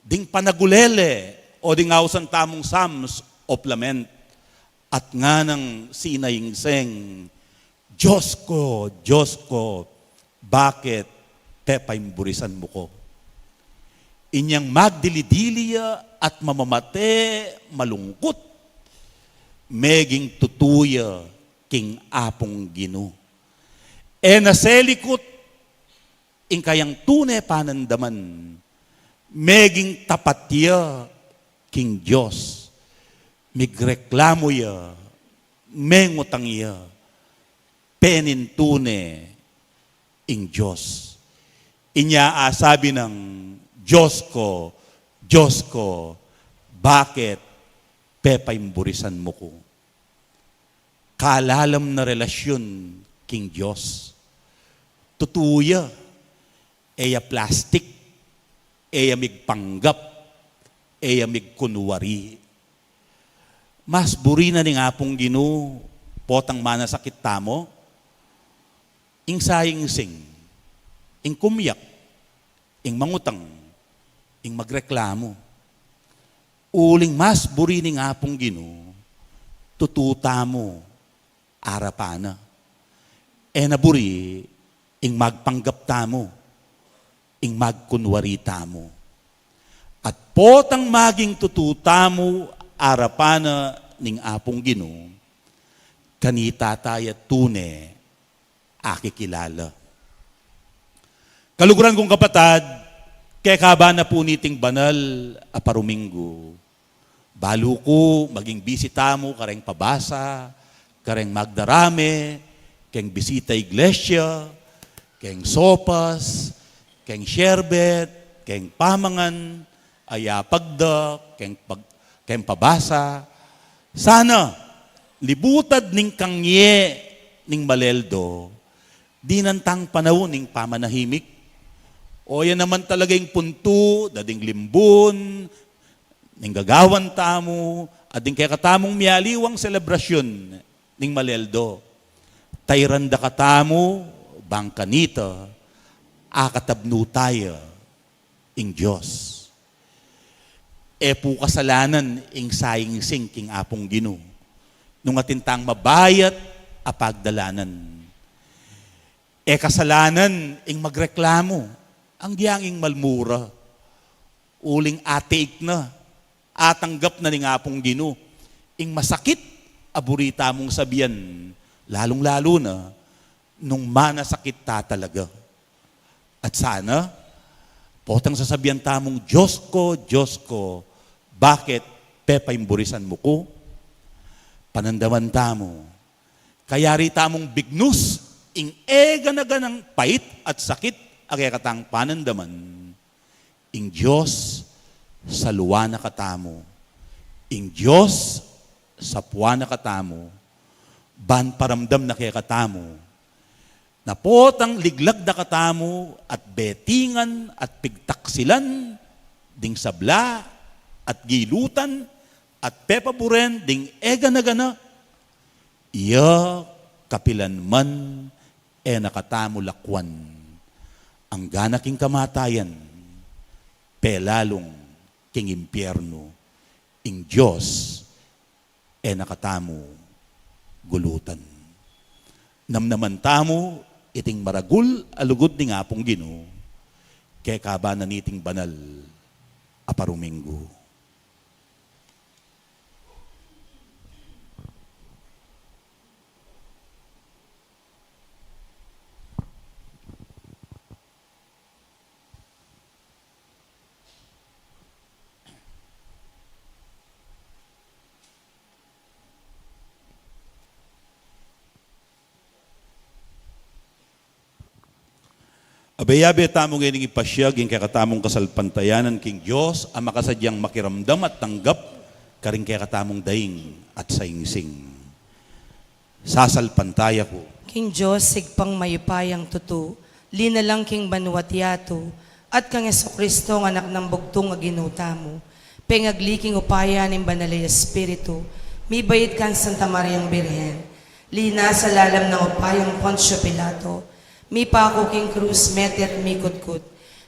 ding panagulele, o ding ausan tamung Psalms of Lament, at nganang sinayingsing, Dios ko, Dios ko, bakit pepaimburisan mu ku? Inyang magdili-dili ya at mamamate malungkut, meging tutu ya king Apung Ginu. E na selikut ing kayang tune panandaman, meging tapat ya king Dios. Migreklamu ya, mengutang ya, penintune ing Dios. Inya asabi nang, Dios ko, Dios ko, bakit pepaimburisan mu ku? Kalalam na relasyun king Dios. Tutu ya, e ya plastik, e ya migpanggap, e ya migkunwari. Mas buri na ning Apung Ginu, potang manasakit tamu, ing sayingsing, ing kumyak, ing mangutang, ing magreklamu. Uling mas buri ning Apung Ginu, tutu tamu arapan na. E na buri ing magpanggap tamu, ing magkunwari tamu. At potang maging tutu tamu arapan na ning Apung Ginu, kanita taya tune akikilala. Kaluguran kung kapatad, kekaba na pu niting banal a paruminggu, Balu ku maging bisita mu kareng pabasa, kareng magdarame, keng bisita iglesia, keng sopas, keng sherbet, keng pamangan, ayapag da, keng pag-, keng pabasa. Sana, libutad ning kangye ning maleldo, dinan tang panaun ning pamanahimik. O yan naman talaga ing puntu da ding limbun, ning gagawan tamu, at ding kekatamung mialiwang selebrasyun ning maleldo. Tairan da katamu, bang kanita, akatabnu taya ing Dios. E pu kasalanan ing saing-sing king Apung Ginu, nung atin tang mabayat a pagdalanan. E kasalanan ing magreklamu, agyang ing malmura. Uling atik na, atanggap na ning Apung Ginu ing masakit a buri tamung sabian, lalung-lalu na nung manasakit ta talaga. At sana, potang sasabian tamung, "Dios ko, Dios ko, bakit pepaimburisan mu ku?" Panandaman tamu, kayari tamung bignus ing eganaganang pait at sakit a kekatang panandaman. Ing Dios salua na katamu. Ing Dios sapua na katamu. Ban paramdam na kekatamu na potang liglag na katamu at betingan at pigtaksilan ding sabla at gilutan at pepaburen ding eganagana. Iya kapilan man e na katamu lakwan, anggana king kamatayan, pelalung king impiernu. Ing Dios e na katamu gulutan. Namnaman tamu iting maragul a lugud ning Apung Ginu, kekaba na niting banal a paruminggu. Abe-abe tamu ngening ipasiag ing kekatamung kasalpantayanan king Dios a makasadyang makiramdam at tanggap karing kekatamung daing at saingsing. Sasalpantaya ku king Dios, Ibpang mayupayang tutu, linalang king banua't yatu, at kang Jesucristo, a Anak nang Bugtung a Ginu tamu, pengagli king upaya ning Banal a Espiritu, mibait kang Santa Mariang Birhen, linasa lalam nang upayang Poncio Pilato, mipaku king krus, mete at mikutkut,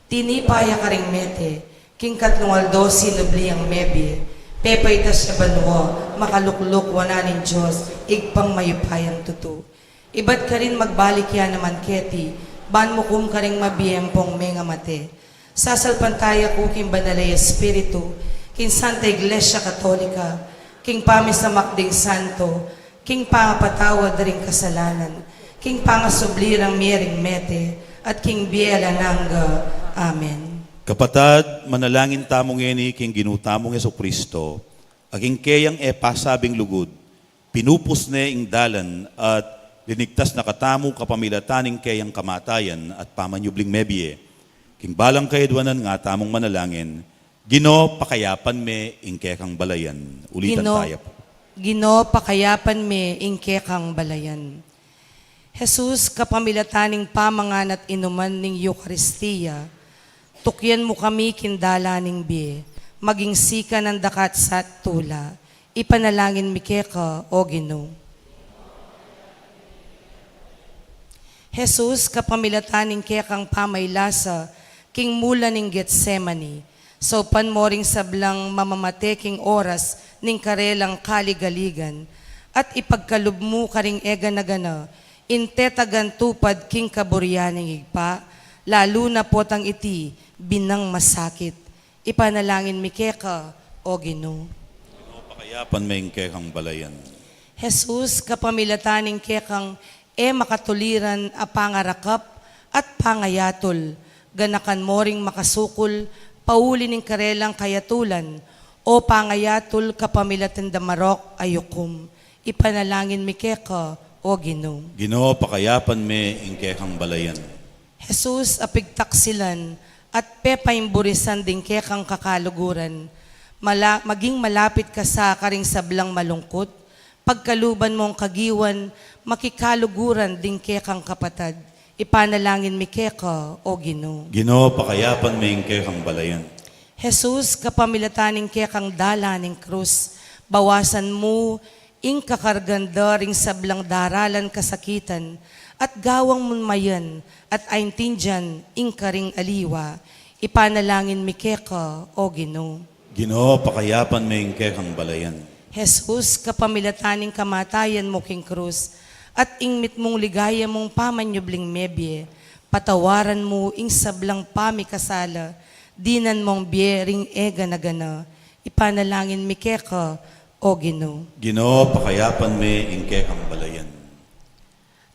tinipa ya karing mete, king katlung aldo sinubli yang mebie, pepaitas ya banua, makalukluk wanan ning Dios, Ibpang mayupayang tutu. Ibat karin magbalik ya naman keti, ban mukum karing mabie ampong mengamate. Sasalpantaya ku king Banal a Espiritu, king Santa Iglesia Katolika, king pamisamak ding santo, king pangapatawad da ring kasalanan, king pangasubli rang mie ring mete, at king bie alang angga. Amen. Kapatad, manalangin tamu ngeni king Ginu tamung Jesucristo, a king keyang e pasabing lugud, pinupus ne ing dalan at linigtas na katamu kapamilatan ning keyang kamatayan at pamanyubling mebie. King balang kayadwanan nga tamung manalangin, Ginu, pakayapan me ing kekang balayan. Ulitan Ginu, taya pu. Ginu, pakayapan me ing kekang balayan. Jesus, kapamilatan ning pamangan at inuman ning Eukaristia, tukyan mu kami king dalan ning bie, maging sikan nang dakat sat tula. Ipanalangin mi keka, O Ginu. Jesus, kapamilatan ning kekang pamaylasa king mula ning Getsemani, saupan mo ring sablang mamamate king oras ning karelang kaligaligan, at ipagkalub mu karing e gana-gana ing tetagan tupad king kaburian ning Ibpa, lalu na potang iti binang masakit. Ipanalangin mi keka, O Ginu. Ginu, pakayapan me ing kekang balayan. Jesus, kapamilatan ning kekang e makatuliran a pangarakap at pangayatul, ganakan mo ring makasukul pauli ning karelang kayatulan, O pangayatul kapamilatan da marok a yukum, ipanalangin mi keka, O Ginu. Ginu, pakayapan me ing kekang balayan. Jesus, a pigtaksilan at pepaimburisan ding kekang kakaluguran, mala-, maging malapit ka sa karing sablang malungkut, pagkaluban mong kagiwan, makikaluguran ding kekang kapatad. Ipanalangin mi keka, O Ginu. Ginu, pakayapan me ing kekang balayan. Jesus, kapamilatan ning kekang dalan ning krus, bawasan mu ing kakargan da ring sablang daralan kasakitan, at gawang mun mayan at aintindian ing karing aliwa. Ipanalangin mi keka, O Ginu. Ginu, pakayapan me ing kekang balayan. Jesus, kapamilatan ning kamatayan mu king krus, at ing mitmung ligaya mung pamanyubling mebie, patawaran mu ing sablang pamikasala, dinan mong bie ring e gana-gana. Ipanalangin mi keka, O Ginu. Ginu, pakayapan me ing kekang balayan.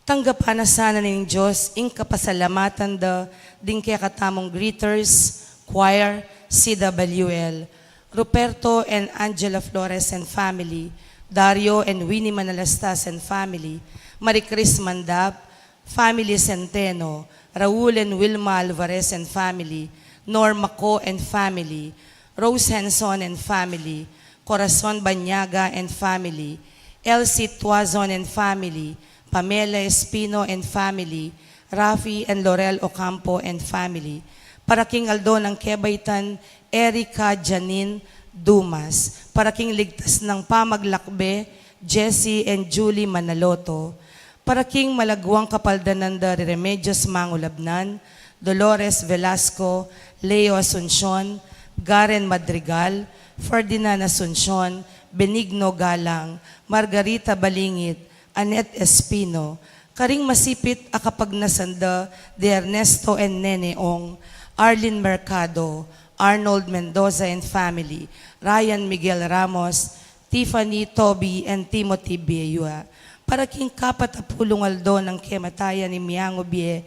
Tanggapan na sana ning Dios ing kapasalamatan da ding kekatamung greeters, choir, C W L, Ruperto and Angela Flores and family, Dario and Winnie Manalastas and family, Marie Chris Mandap, family Centeno, Raul and Wilma Alvarez and family, Norma Co and family, Rose Henson and family, Corazon Banyaga and family, Elsie Tuazon and family, Pamela Espino and family, Rafi and Laurel Ocampo and family, para king aldo nang kebaitan, Erica Janine Dumas, para king ligtas nang pamaglakbe, Jessie and Julie Manaloto, para king malagwang kapaldanan da ri Remedios Mangulabnan, Dolores Velasco, Leo Asuncion, Garen Madrigal, Ferdinand Asuncion, Benigno Galang, Margarita Balingit, Annette Espino, karing masipit a kapagnasan da di Ernesto and Nene Ong, Arlene Mercado, Arnold Mendoza and family, Ryan Miguel Ramos, Tiffany, Toby, and Timothy Bieyua. Para king kapatapulung aldo nang kematayan ning miangu bie,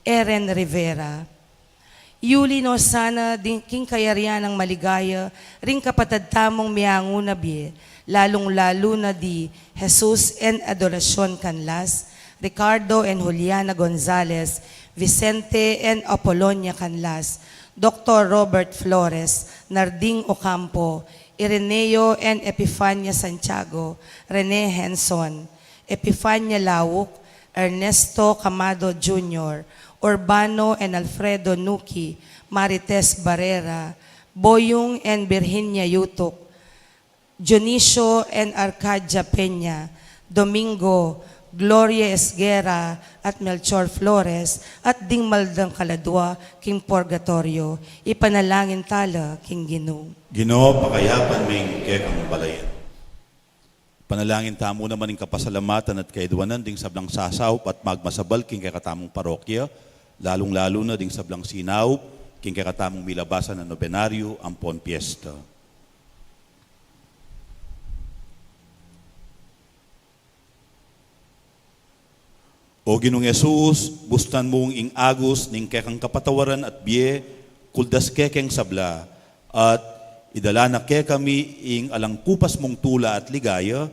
Eren Rivera. Yuli no sana ding king kayarian nang maligaya ring kapatad tamung miangu na bie, lalung-lalu na di Jesus and Adoracion Canlas, Ricardo and Juliana Gonzalez, Vicente and Apolonia Canlas, Doktor Robert Flores, Narding Ocampo, Ireneo and Epifania Santiago, Rene Henson, Epifania Lauk, Ernesto Camado Junior, Urbano and Alfredo Nuki, Marites Barrera, Boyong and Virginia Yutuk, Dionisio and Arcadia Peña, Domingo, Gloria Esguerra, at Melchor Flores, at ding mal dang kaladua king purgatorio. Ipanalangin tala king Ginu. Ginu, pakayapan me ing kekang balayan. Panalangin tamu naman ing kapasalamatan at kaidwanan ding sablang sasaup at magmasabal king kekatamung parokya, lalung-lalu na ding sablang sinaup king kekatamung milabasan a nobenaryo ampon piesta. O Ginung Jesus, bustan mung ing agus ning kekang kapatawaran at bie, kuldas kekeng sabla, at idala na kekami ing alang kupas mung tula at ligaya,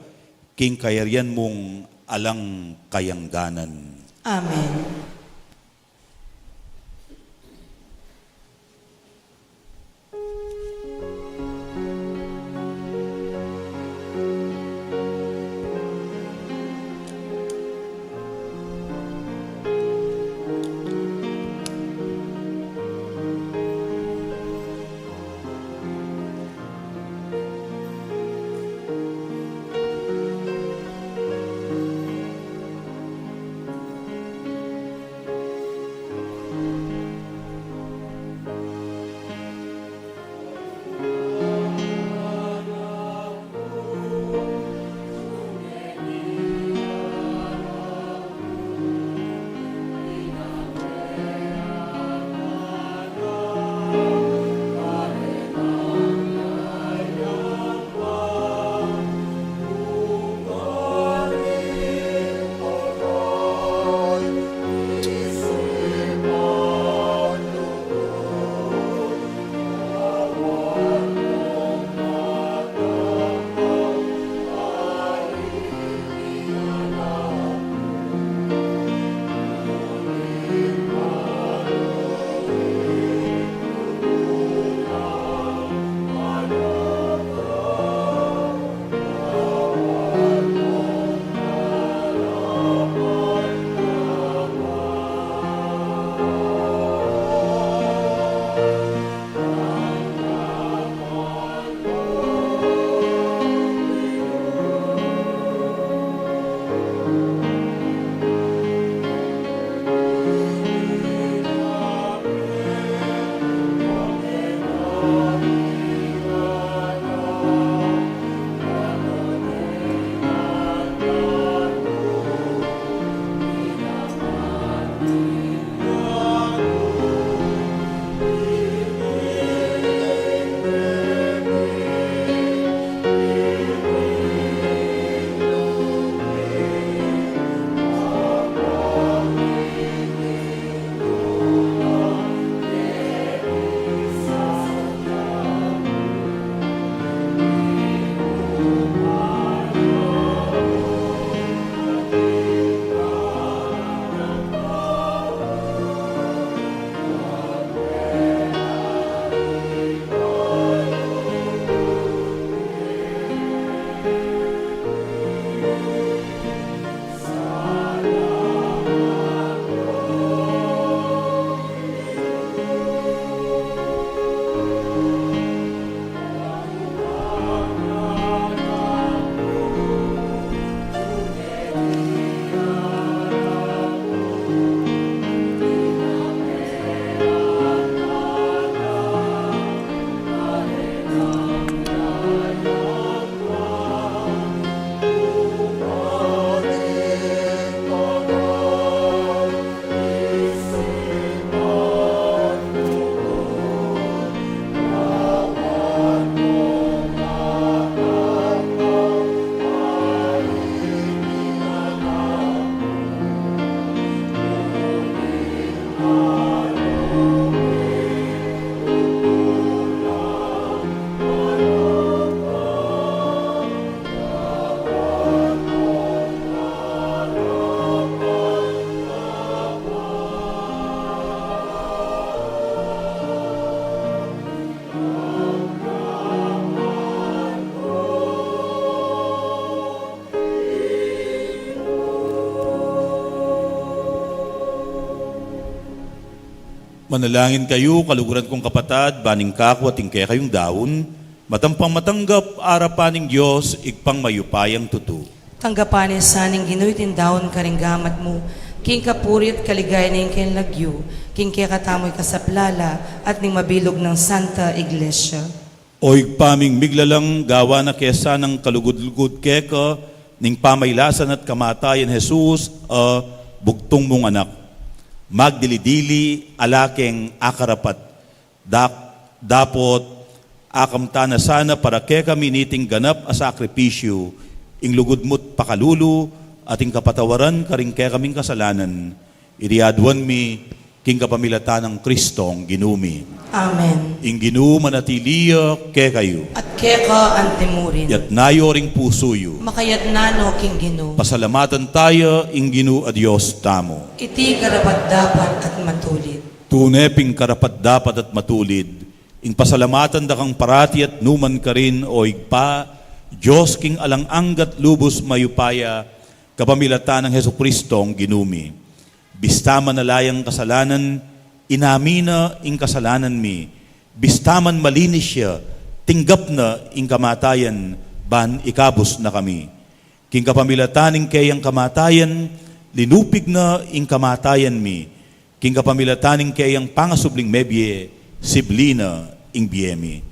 king kayarian mung alang kayangganan. Amen. Manalangin kayu, kaluguran kung kapatad, ban ing kaku at ing kekayung daun, matampang matanggap arapan ning Dios, Ibpang mayupayang tutu. Tanggapan na sa ning Ginu iting daun karing gamat mu, king kapurian at kaligayan ning kayang lagyu, king kekatamu ing kasaplalan, at ning mabilug nang Santa Iglesia. O Ibpa ming miglalang, gawan na ke sanang kalugud-lugud keka ning pamailasan at kamatayan Jesus a bugtung mung Anak. Magdili-dili ala keng akarapat. Dak-, dapot akamtan na sana para kekami niting ganap a sakripisyu, ing lugud mu't pakalulu at ing kapatawaran karing kekaming kasalanan. Iti aduan mi king kapamilatan nang Kristong Ginu mi. Amen. Ing Ginu manatili ya kekayu. At keka antimurin. Yatna yu ring pusu yu. Makayatna no king Ginu. Pasalamatan taya ing Ginu a Dios tamu. Iti karapat-dapat at matulid. Tune pin karapat-dapat at matulid ing pasalamatan da kang parati at nukarin man, o Ibpa, Dios king alang angga at lubus mayupaya, kapamilatan nang Jesucristong Ginu mi. Bista man ala yang kasalanan, inamin na ing kasalanan mi. Bista man malinis ya, tinggap na ing kamatayan, ban ikabus na kami. King kapamilatan ning keyang kamatayan, linupig na ing kamatayan mi. King kapamilatan ning keyang pangasubling mebie, sibli na ing bie mi.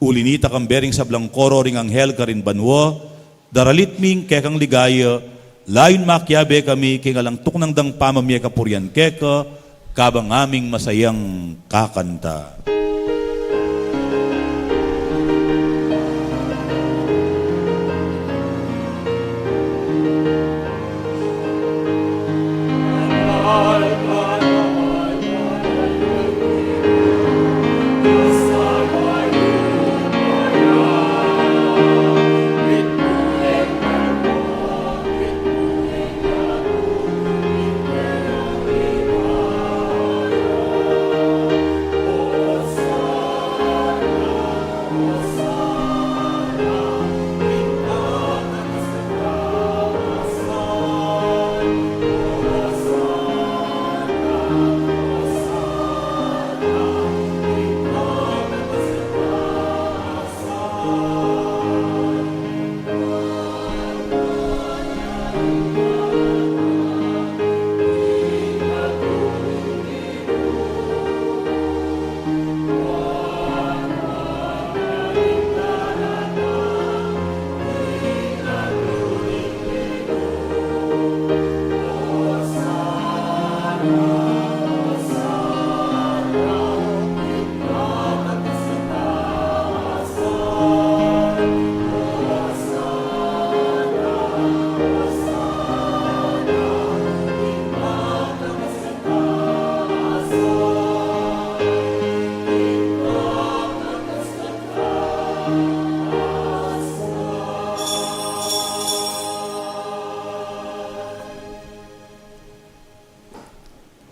Uli nita, kambe ring sablang koro ring anghel karin banua, daralit mi ing kekang ligaya, layun makiabe kami king alang tuknang dang pamamie kapurian keka, kabang aming masayang kakanta.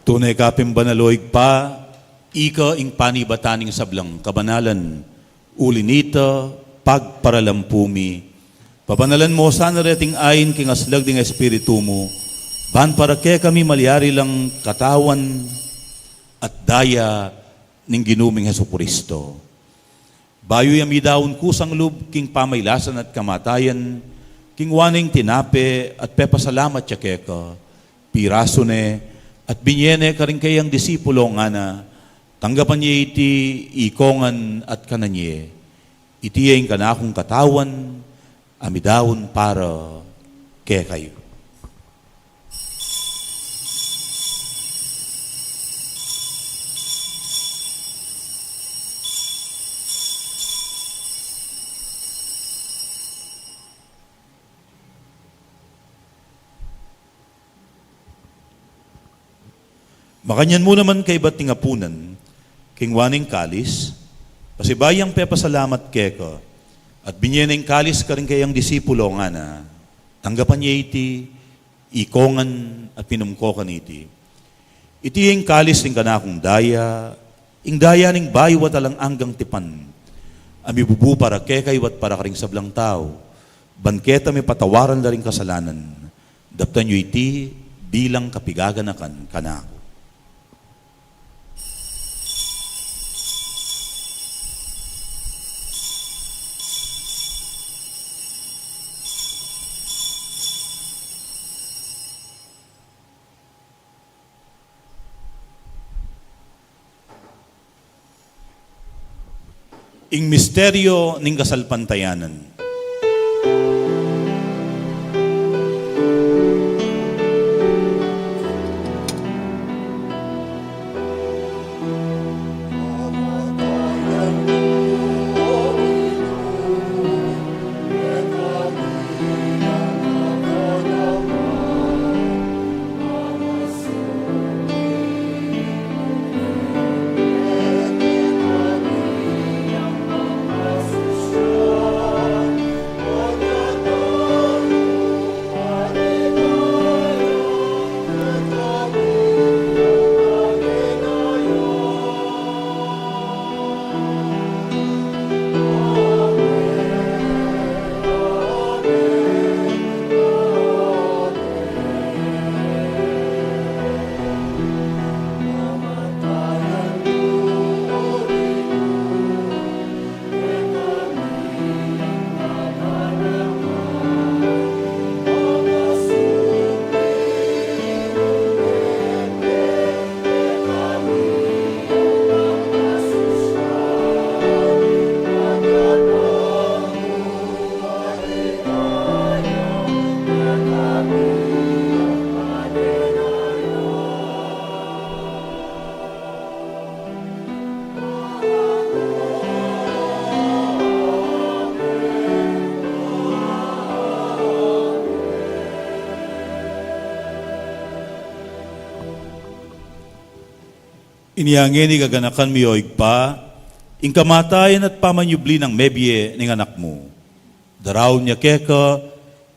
Tune ka pin banal, o Ibpa, ika ing panibatan ning sablang kabanalan. Uli nita, pagparalampu mi, pabanalan mo sana reting ain king aslag ning Espiritu mu, ban para kekami malyari lang katawan at daya ning Ginu ming Jesucristo. Bayu ya midaun kusang lub king pamailasan at kamatayan, kingwa ne ing tinape at pepasalamat ya keka, pirasu ne at binie ne karing keyang disipulo, ngana, tanggapan ye iti ikongan at kanan ye, iti ya ing kanakung katawan a midaun para kekayu. Makanyan mu naman kaybat ning apunan, kingwa ne ing kalis, pasibayu yang pepasalamat keka, at binie ne ing kalis karing keyang disipulo, ngana, tanggapan ye iti ikongan at minum ko kaniti. Iti ing kalis ning kanakung daya, ing daya ning bayu at alang anggang tipan, a mibubu para kekayu at para karing sablang tau, ban keta mipatawaran la ring kasalanan. Daptan yu iti bilang kapigaganakan kanaku. Ing misteryo ning kasalpantayanan. Inya ngeni, gaganakan mi, O Ibpa, ing kamatayan at pamanyubli nang mebie ning Anak mu. Daraun ya keka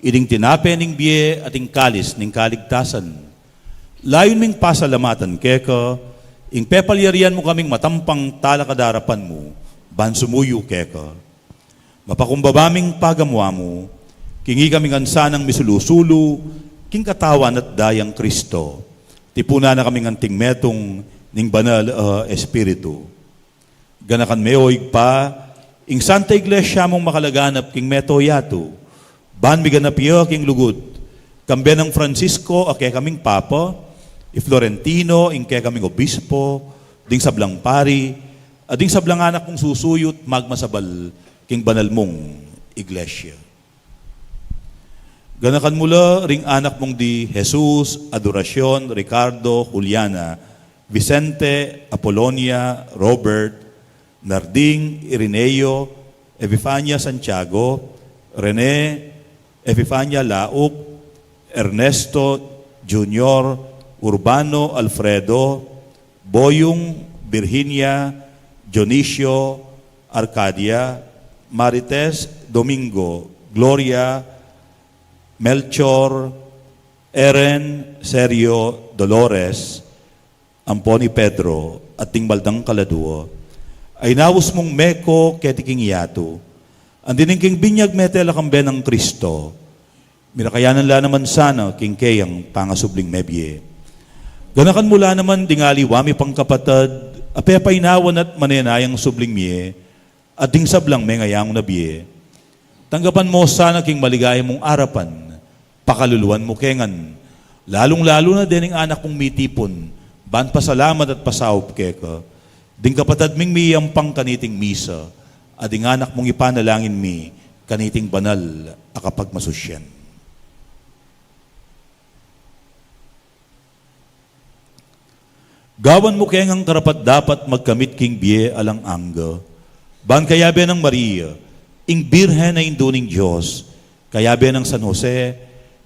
iting tinape ning bie at ing kalis ning kaligtasan. Layun ming pasalamatan keka ing pepalyarian mu kaming matampang talakad king arapan mu ban sumuyu keka. Mapakumbaba ming pagamu-amu king ikami ngan sanang misulu-sulu king katawan at dayang Kristo. Tipunan na kami ngan king metung ning Banal a Espiritu. Ganakan me, O Ibpa, ing Santa Iglesia mung makalaganap king mabilug a yatu, ban miganap ya king lugud, kambe nang Francisco a kekaming Papa, i Florentino ing kekaming Obispo, ding sablang pari, at ding sablang anak mung susuyu't magmasabal king banal mung Iglesia. Ganakan mu la ring anak mung di Jesus, Adoracion, Ricardo, Juliana, Vicente, Apolonia, Robert, Narding, Irineo, Epifania, Santiago, Rene, Epifania, Lauk, Ernesto, Junior, Urbano, Alfredo, Boyung, Virginia, Dionisio, Arcadia, Marites, Domingo, Gloria, Melchor, Eren, Sergio, Dolores, ampon i Pedro, at ding mal dang kaladua a inaus mung meko keti king yatu, anti ning king binyag mete la kambe nang Kristo. Mirakayanan la naman sana king keyang pangasubling mebie. Ganakan mu la naman ding aliwa mi pang kapatad a pepainawan at manenayang subling mie, at ding sablang mengayang na bie. Tanggapan mu sana king maligaya mung arapan, pakaluluan mu ke ngan, lalung-lalu na dening anak mung mitipun ban pasalamat at pasaup keka, ding kapatad ming miyampang kaniting misa, at ding anak mung ipanalangin mi kaniting banal a kapagmasusian. Gawan mu ke ngang karapat-dapat magkamit king bie alang angga, ban kayabe nang Maria, ing Birhen a Indu ning Dios, kayabe nang San Jose,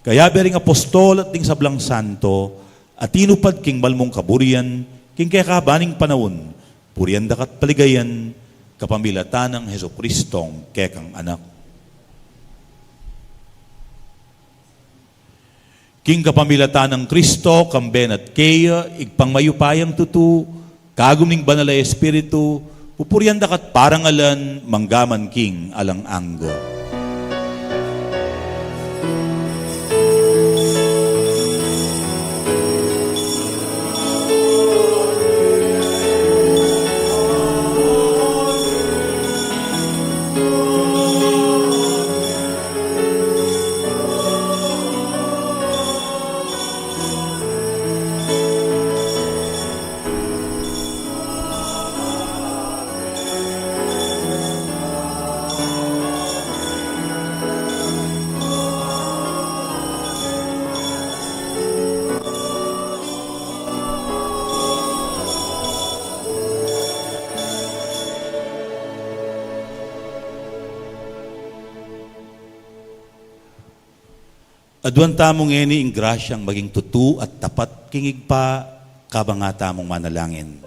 kayabe ring apostol at ding sablang santo a tinupad king mal mung kaburian king kekaban ning panaun, purian da ka at paligayan kapamilatan nang Jesucristong kekang Anak. King kapamilatan nang Kristo, kambe na at keya, Ibpang mayupayang tutu, kagum ning Banal a Espiritu, pupurian da ka at parangalan, mangga man king alang angga. Aduan tamu ngeni ing grasyang maging tutu at tapat king Ibpa, kabang atamung manalangin.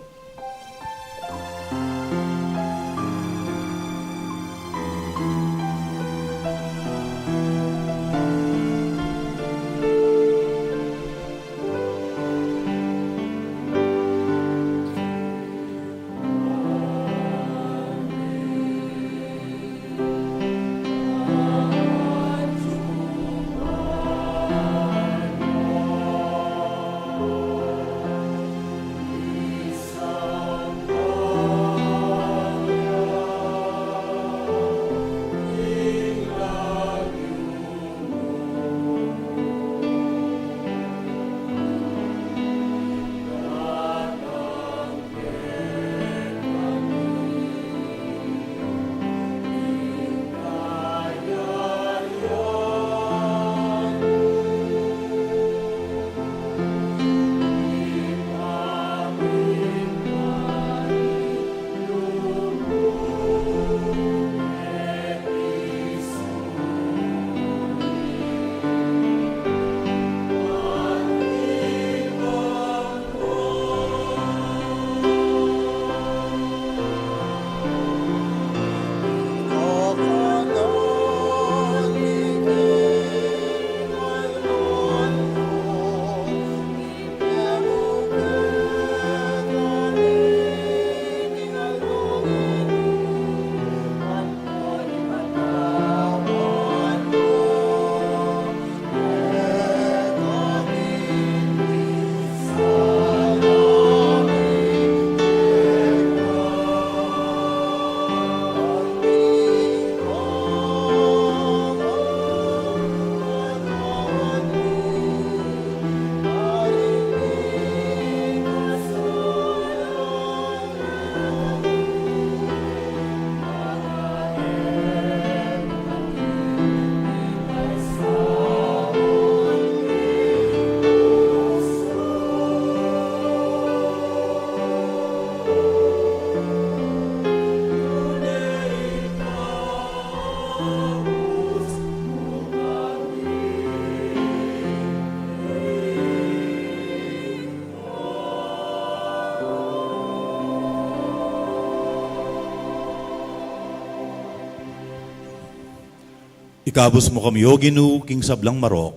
Ikabus mu kami, O Ginu, king sablang marok,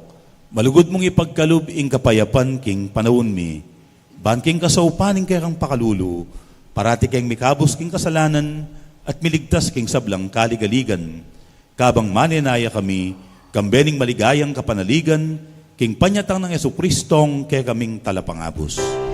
malugud mung ipagkalub ing kapayapan king panaun mi, ban king kasaupan ning kekang pakalulu, parati keng mikabus king kasalanan at miligtas king sablang kaligaligan. Kabang manenaya kami, kambe ning maligayang kapanaligan, king panyatang nang Jesucristong kekaming Talapangabus.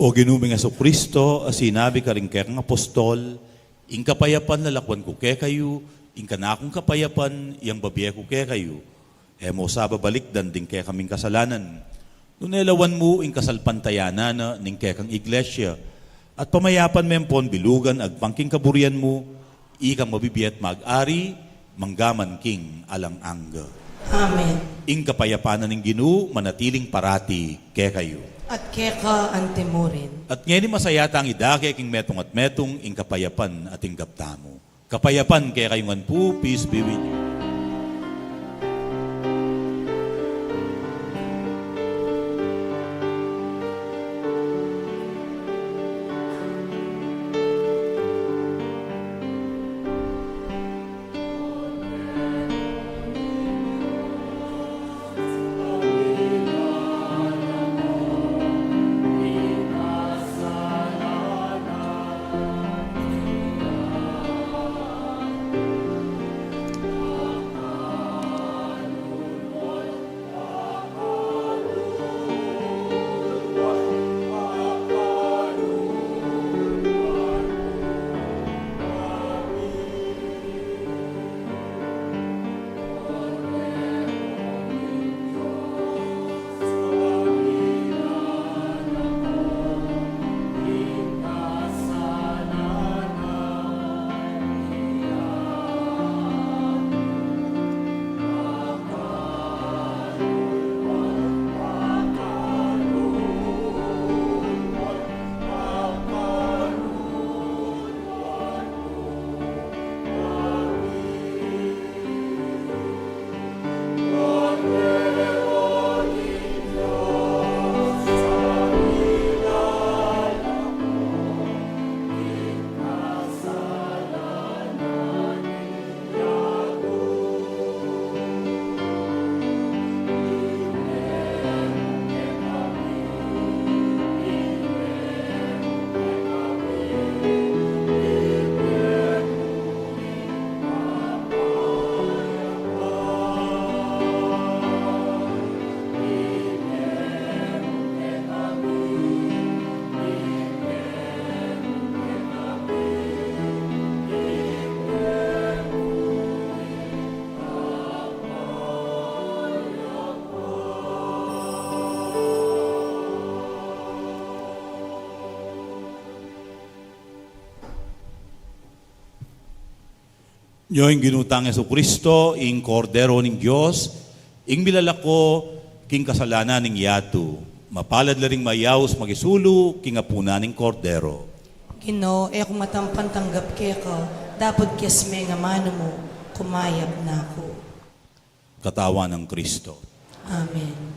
O Ginu ming Jesucristo, a sinabi karing kekang apostol, ing kapayapan lalakwan ku kekayu, ing kanakung kapayapan yang babie ku kekayu. E mu sa babalikdan ding kekaming kasalanan, nune lawan mu ing kasalpantayanan na ning kekang iglesia, at pamayapan me pon bilugan agpang king kaburian mu, ikang mabibie at mag-ari, mangga man king alang angga. Amen. Ing kapayapan na ning Ginu manatiling parati kekayu. At keka antimurin. At ngeni masaya tang idake king metung at metung ing kapayapan a tinggap tamu. Kapayapan kekayu ngan pu, peace be with you. Nyo ing Ginu tang Jesucristo, ing Kordero ning Dios, ing milalako king kasalanan ning yatu. Mapalad la ring mayaus makisulu king apunan ning Kordero. Ginu, e ku matampang tanggap keka, dapot kias me ing amanu mu, kumayap na ku. Katawan nang Kristo. Amen.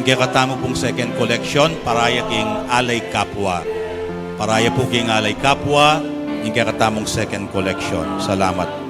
Kekatamu pung second collection, para ya king Alay Kapwa. Para ya pu king Alay Kapwa, ing kekatamung second collection. Salamat.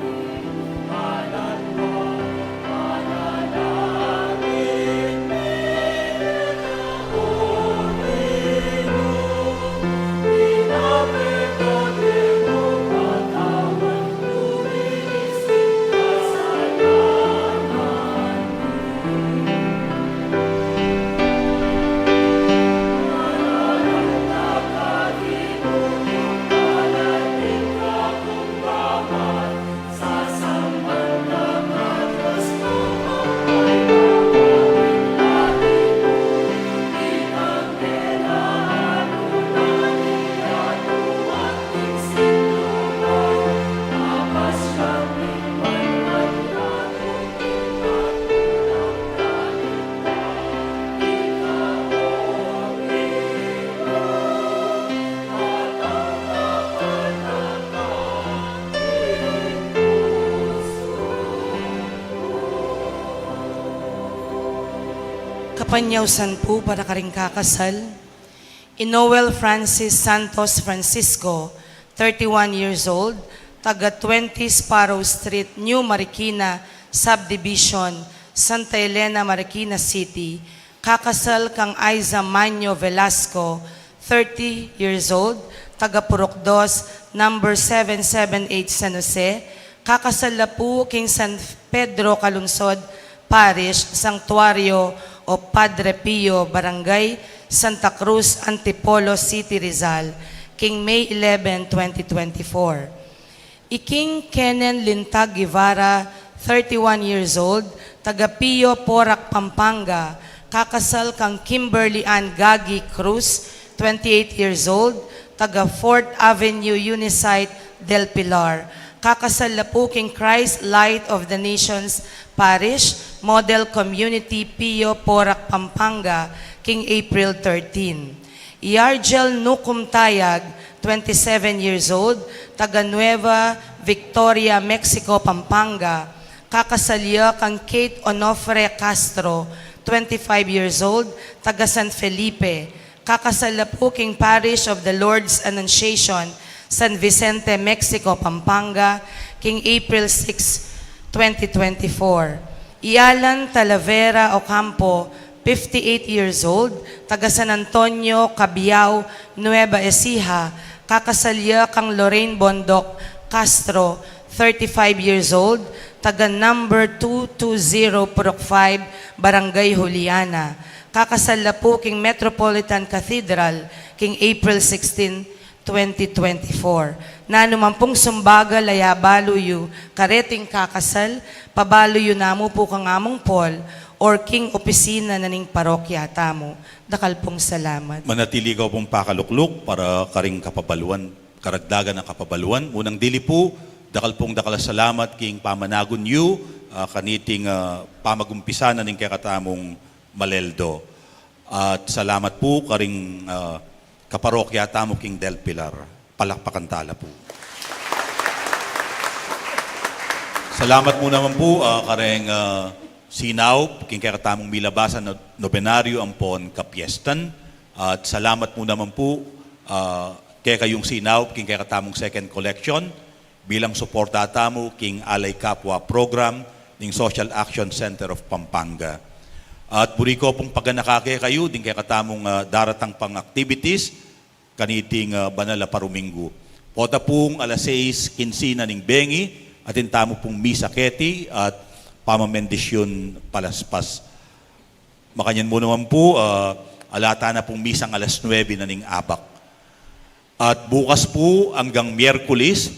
Kapanyausan pu para karing kakasal, i Noel Francis Santos Francisco, thirty-one years old, taga twenty Sparrow Street, New Marikina Subdivision, Santa Elena, Marikina City, kakasal kang Aiza Manyo Velasco, thirty years old, taga Purok Dos, number seven seven eight, San Jose. Kakasal la pu king San Pedro Calungsod Parish, Santuario of Padre Pio, Barangay Santa Cruz, Antipolo City, Rizal, king May eleven, twenty twenty-four. I King Kenen Lintag Guevara, thirty-one years old, taga Pio, Porac, Pampanga, kakasal kang Kimberly Ann Gagi Cruz, twenty-eight years old, taga Fourth Avenue Unisite, Del Pilar. Kakasal la pu king Christ Light of the Nations Parish, Model Community, Pio, Porac, Pampanga, king April thirteen. I Argel Nucum Tayag, twenty-seven years old, taga Nueva Victoria, Mexico, Pampanga. Kakasal ya kang Kate Onofre Castro, twenty-five years old, taga San Felipe. Kakasal la pu king Parish of the Lord's Annunciation, San Vicente, Mexico, Pampanga, king April six, twenty twenty-four. I Alan Talavera Ocampo, fifty-eight years old, taga San Antonio, Cabiao, Nueva Ecija, kakasal ya kang Lorraine Bondoc Castro, thirty-five years old, taga number two two zero, Purok five, Barangay Juliana. Kakasal la pu king Metropolitan Cathedral, king April sixteen, twenty twenty-four. Nanu man pung sumbagal a abalu yu kareting kakasal, pabalu yu namu pu kang Among Paul or king opisina na ning parokya tamu. Dakal pung salamat. Manatili kayu pung pakalukluk para karing kapabaluan, karagdagan a kapabaluan. Munang dili pu, dakal pung dakal a salamat king pamanagun yu, ah, kaniting, ah, pamagumpisa na ning kekatamung maleldo. At salamat pu karing, ah, kaparokya tamu king Del Pilar. Palakpakan tala pu. Salamat mu naman pu, ah, kareng, ah, sinaup king kekatamung milabasan no-, nobenaryo ampon kapiestan. At salamat mu naman pu, ah, kekayung sinaup king kekatamung second collection bilang suporta tamu king Alay Kapwa program ning Social Action Center of Pampanga. At buri ku pung paganaka kekayu ding kekatamung, ah, daratang pang activities kaniting, ah, banal a paruminggu. Pota pung alas sais kinse na ning bengi, atin tamu pung misa keti at pamamendisyun palaspas. Makanyan mu naman pu, ah, ala ta na pung misang alas nuebe na ning abak. At bukas pu anggang Miyerkules,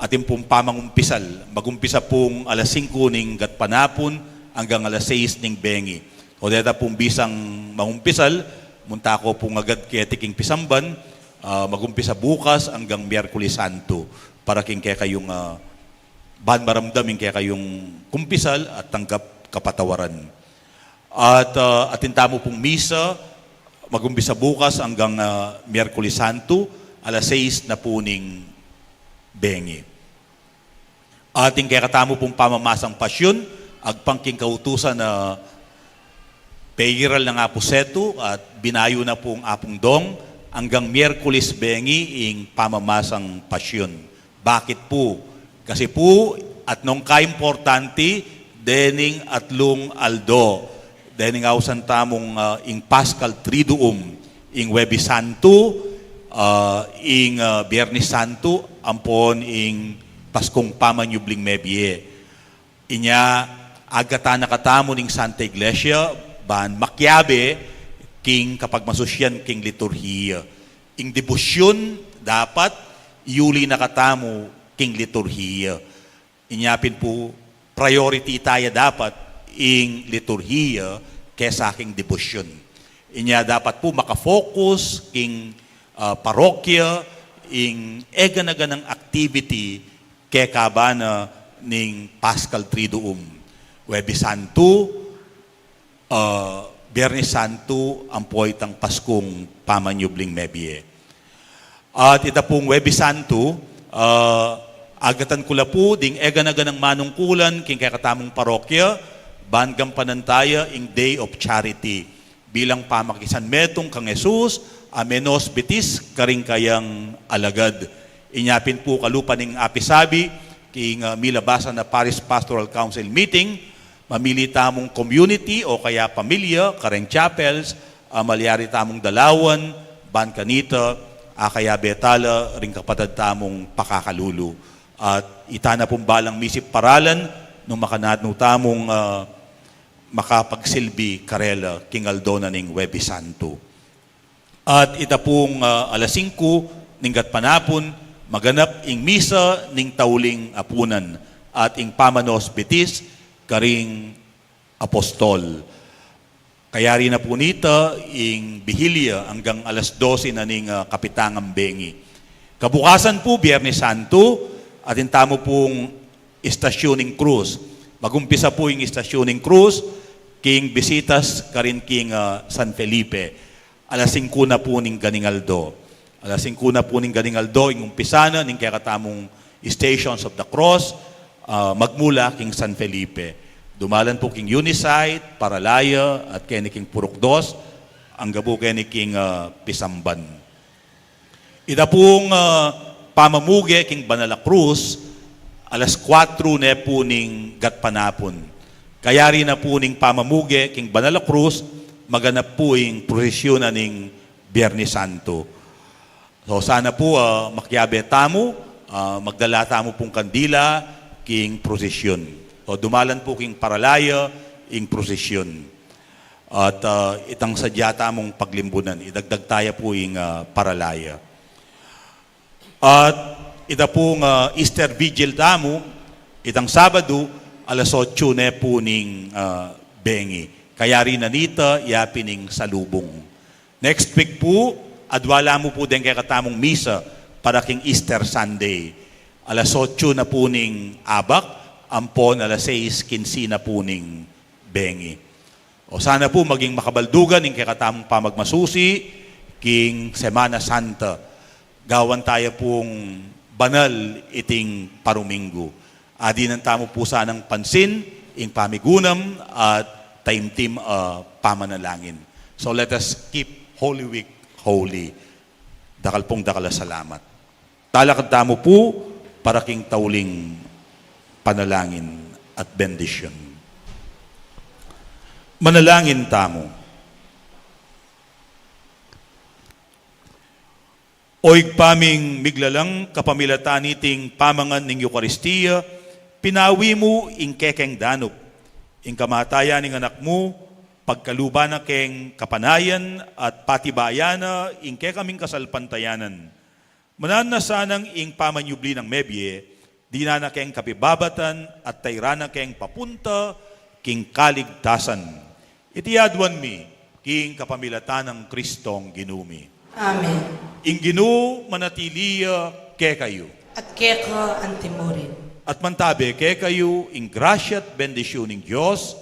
atin pung pamangumpisal. Magumpisa pung alas singku ning gatpanapun anggang alas sais ning bengi. O deta pung bisang mangumpisal, munta ko pung agad keti king pisamban, ah, magumpisa bukas anggang Miyerkules Santu, para king kekayung, ah, ban maramdam ing kekayung kumpisal at tanggap kapatawaran. At, ah, atin tamu pung misa, magumpisa bukas anggang, ah, Miyerkules Santu, alas sais na pu ning bengi. At ing kekatamu pung pamamasang pasyun, agpang king kautusan na Peiral na nga pu setu at binayu na pung Apung Dong anggang Miyerkules bengi ing pamamasang Pasyun. Bakit pu? Kasi pu, atnong kaimportante dening atlung aldo, dening ausan tamung, ah, ing Paschal Triduum, ing Huwebes Santo, ah, ing, ah, Biernes Santo, ampon ing Paskung Pamanyubling Mebie. Inya, agatan na katamu ning Santa Iglesia ban makiabe king kapagmasusyan king liturhiya. Ing debosyun dapat yuli na katamu king liturhiya. Inya pin pu, priority taya dapat ing liturhiya kesa king debosyun. Inya dapat pu makafocus king, ah, parokya ing eganaganang activity kekaba na ning Paschal Triduum, Huwebes Santo, ah, Biernes Santo, ampo itang Paskung Pamanyubling Mebie. At ita pung Huwebes Santo, ah, agatan ku la pu ding eganaganang manungkulan king kekatamung parokya, ban gampanan taya ing Day of Charity bilang pamakisanmetung kang Jesus a menos bitis karing kayang alagad. Inya pin pu kalupa ning apisabi king, ah, milabasan a Parish Pastoral Council meeting, mamili tamung community o kaya pamilya kareng chapels a malyari tamung dalawan ban kanita a kayabe tala ring kapatad tamung pakakalulu. At ita na pung balang misip paralan nung makananu tamung, ah, makapagsilbi karela king aldo na ning Huwebes Santo. At ita pung, ah, alas singku ning gatpanapun, maganap ing misa ning tauling apunan at ing pamanos bitis karing apostol. Kayari na pu nita ing bihilya anggang alas dose na ning, ah, kapitangang bengi. Kabukasan pu, Biernes Santo, atin tamu pung Istasyun ning Krus. Magumpisa pu ing Istasyun ning Krus king bisitas karin king, ah, San Felipe. Alas singku na pu ning ganing aldo. Alas singku na pu ning ganing aldo ing umpisa na ning kekatamung Stations of the Cross, ah, magmula king San Felipe. Dumalan pu king Unisite, Paralaya, at keni king Purok Dos, angga pu keni king, ah, Pisamban. Ita pung, ah, pamamuge king Banal a Krus, alas kuatru ne pu ning gatpanapun. Kayari na pu ning pamamuge king Banal a Krus, maganap pu ing prosesyun na ning Biernes Santo. So, sana pu, ah, makiabe tamu, ah, magdala tamu pung kandila king prosesyun. So, dumalan pu king Paralaya ing prosesyun. At, ah, itang sadya tamung paglimbunan, idagdag taya pu ing, ah, Paralaya. At ita pung, ah, Easter Vigil tamu, itang Sabadu, alas otsu ne pu ning, ah, bengi. Kayari na nita, yapin ing salubung. Next week pu, adwa la mu pu deng kekatamung misa para king Easter Sunday. Alas otsu na pu ning abak, ampon alas sais kinse na pu ning bengi. O sana pu maging makabaldugan ing kekatamung pamagmasusi king Semana Santa. Gawan taya pung banal iting paruminggu. Adinan tamu pu sanang pansin ing pamigunam at taimtim a pamanalangin. So let us keep Holy Week holy. Dakal pung dakal a salamat. Talakad tamu pu para king tauling panalangin at bendisyun. Manalangin tamu. O Ibpa ming miglalang, kapamilatan niting pamangan ning Eukaristia, pinawi mu ing kekeng danup, ing kamatayan ning Anak mu, pagkaluban na keng kapanayan at patibayan na ing kekaming kasalpantayanan. Mananu na sanang ing pamanyubli nang mebie, dinan na keng kapibabatan at tairan na keng papunta king kaligtasan. Iti aduan mi king kapamilatan nang Kristong Ginu mi. Amen. Ing Ginu manatili ya kekayu. At keka antimurin. At mantabe kekayu ing grasya at bendisyun ning Dios,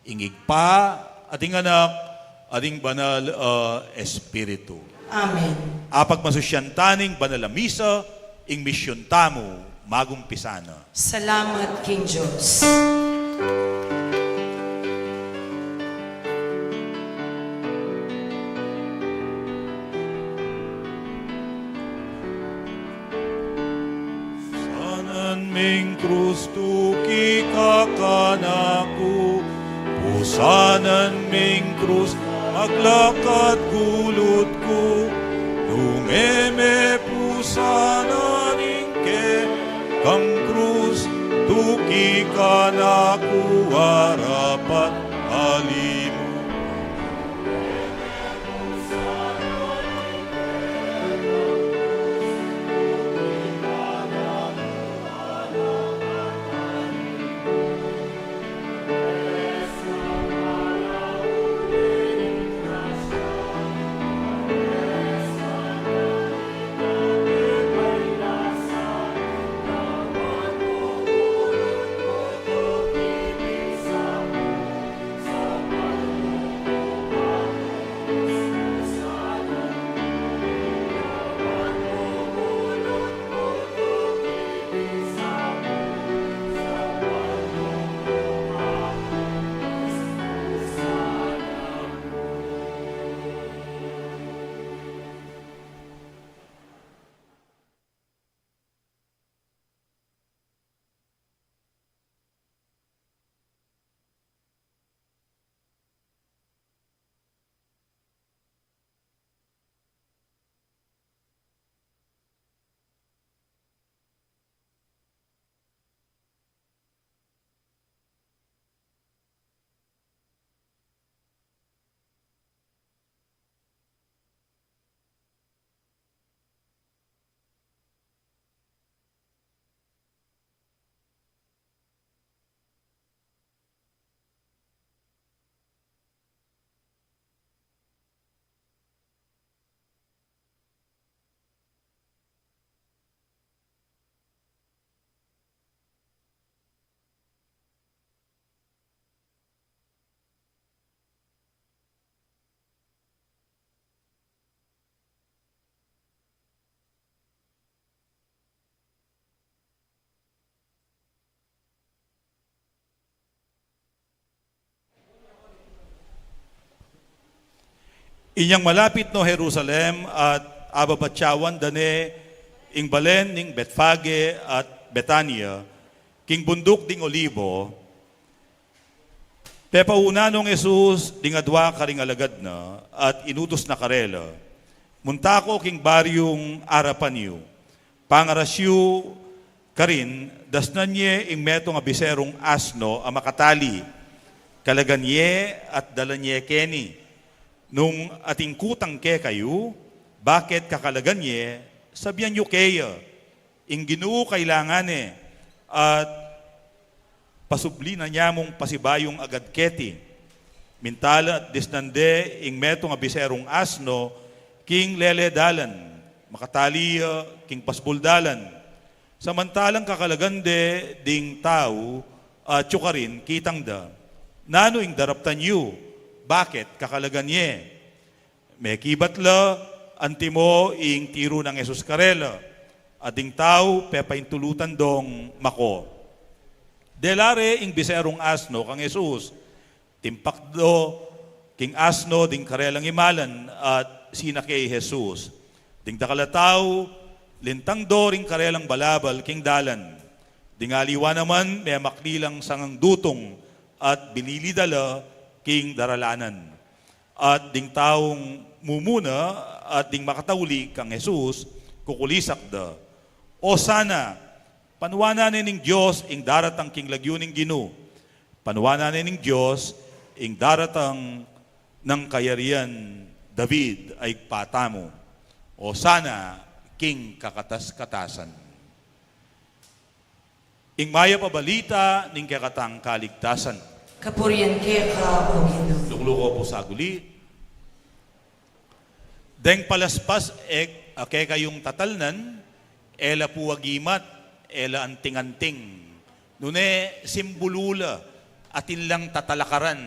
ing Ibpa, at ing Anak, at ing Banal a Espiritu. Amen. Apagmasusyan ta ning banal a misa, ing misyun tamu magumpisa na. Salamat king Dios. Ming krus tuki ka kanaku, pusanan ming krus, maglakad gulut ku, nung e me pusanan ing kekang krus, tuki kanaku arapat alimu. Inyang malapit no Jerusalem at ababatyawan da ne ing balen ning Betfage at Betania, king bunduk ding Olibo, pepauna nong Jesus ding adwa karing alagad na at inutus na karela, "Munta ko king baryung arapan yu. Pangaras yu karin, dasnan ye ing metung a biserung asno a makatali. Kalagan ye at dalan ye keni. Nung atin kutang kekayu, bakit kakalagan ye, sabian yu keya, 'Ing Ginu kailangan ne, at pasubli na niya mung pasibayung agad keti.' Minta la at disnan de ing metung a biserung asno king lele dalan, makatali ya king pasbul dalan. Samantalang kakalagan de ding tau, atyu karin kitang da, 'Nanu ing daraptan yu? Bakit kakalagan ye?' Mekibat la, antimo ing tiru nang Jesus karela, at ding tau pepaintulutan dong mako. Dela re ing biserung asno kang Jesus. Timpak do king asno ding karelang imalan at sinake i Jesus. Ding dakal a tau, lintang do ring karelang balabal king dalan. Ding aliwa naman, memakli lang sangang dutung at binili da la king daralanan. At ding taung mumuna at ding makatauli kang Jesus, kukulisak da, "Osana! Panuanan ne ning Dios ing daratang king lagyu ning Ginu! Panuanan ne ning Dios ing daratang nang kayarian David a ibpa tamu! Osana king kakatas-katasan!" Ing mayap a balita ning kekatang kaligtasan. Kapurian keka, O Ginu. Luklukan pu sa guli. Deng palaspas e, a kekayung tatalnan, e la pu agimat, e la anting-anting. Nune simbulu la, atin lang tatalakaran.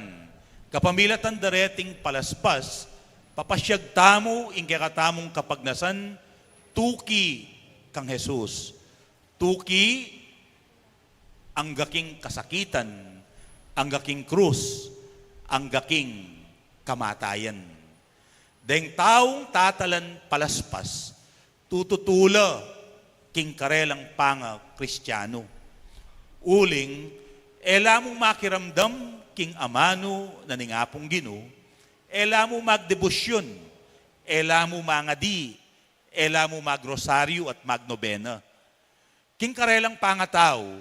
Kapamilatan da reting palaspas, papasyag tamu ing kekatamung kapagnasan, tuki kang Jesus. Tuki angga king kasakitan, angga king krus, angga king kamatayan. Deng taung tatalan palaspas, tututu la king karelang panga-Kristianu. Uling, e la mu makiramdam king amanu na ning Apung Ginu, e la mu magdebosyun, e la mu mangadi, e la mu magrosaryu at magnobena. King karelang pangatau,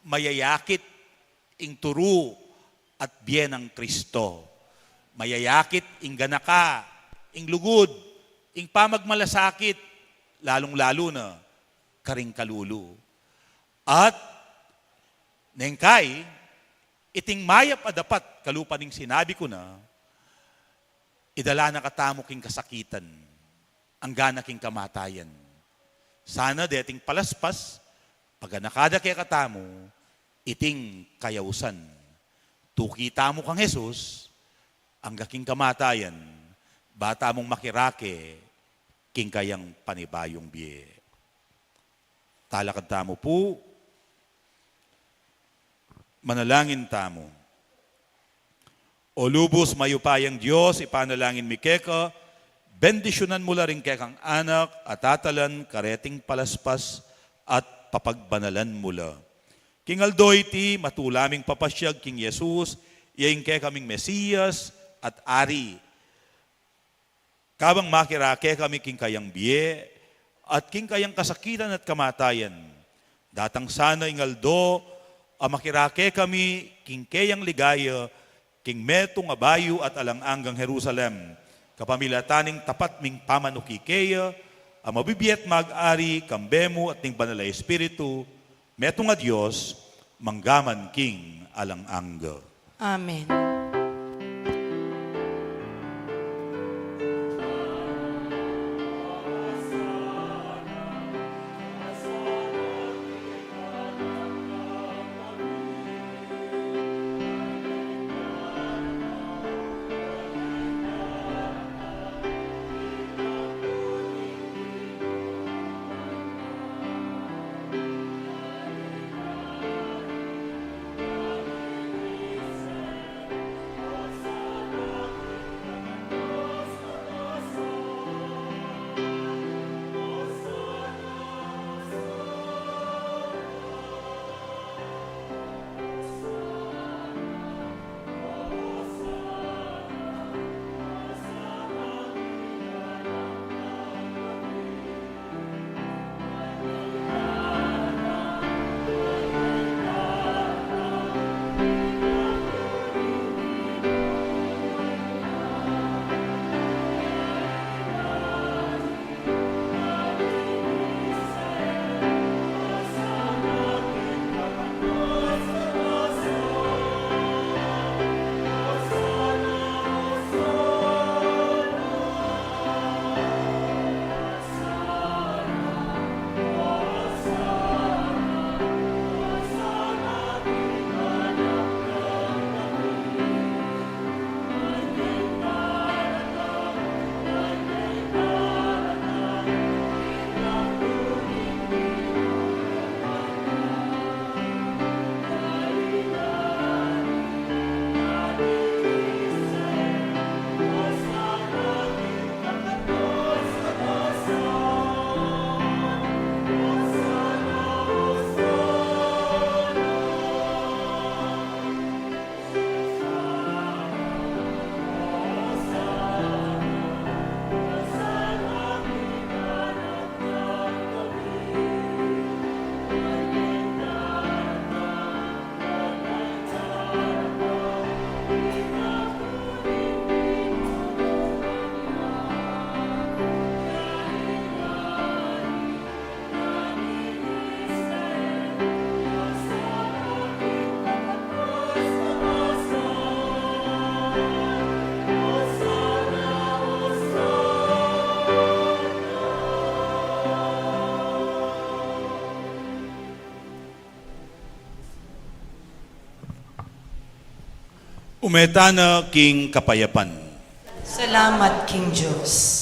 mayayakit ing turu at bie nang Kristo. Mayayakit ing ganaka, ing lugud, ing pamagmalasakit, lalung-lalu na karing kalulu. At neng kai, iting mayap a dapat kalupa ning sinabi ku na, idala na katamu king kasakitan, anggana king kamatayan. Sana deting palaspas, paganaka da kekatamu iting kayausan. Tuki tamu kang Jesus, angga king kamatayan, ba tamung makirake king kayang panibayung bie. Talakad tamu pu. Manalangin tamu. O lubus mayupayang Dios, ipanalangin mi keka, bendisyunan mu la ring kekang anak a tatalan kareting palaspas at papagbanalan mu la. King aldo iti, matula ming papasyag king Jesus, iya ing kekaming Mesias at Ari. Kabang makirake kami king kayang bie at king kayang kasakitan at kamatayan, datang sana ing aldo a makirake kami king keyang ligaya, king metung a bayu at alang anggang Jerusalem, kapamilatan ning tapat ming pamanuki keya, a mabibie at mag-ari kambe mu at ning Banal a Espiritu, metung a Dios, mangga man king alang angga. Amen. Ume tana king kapayapan. Salamat king Dios.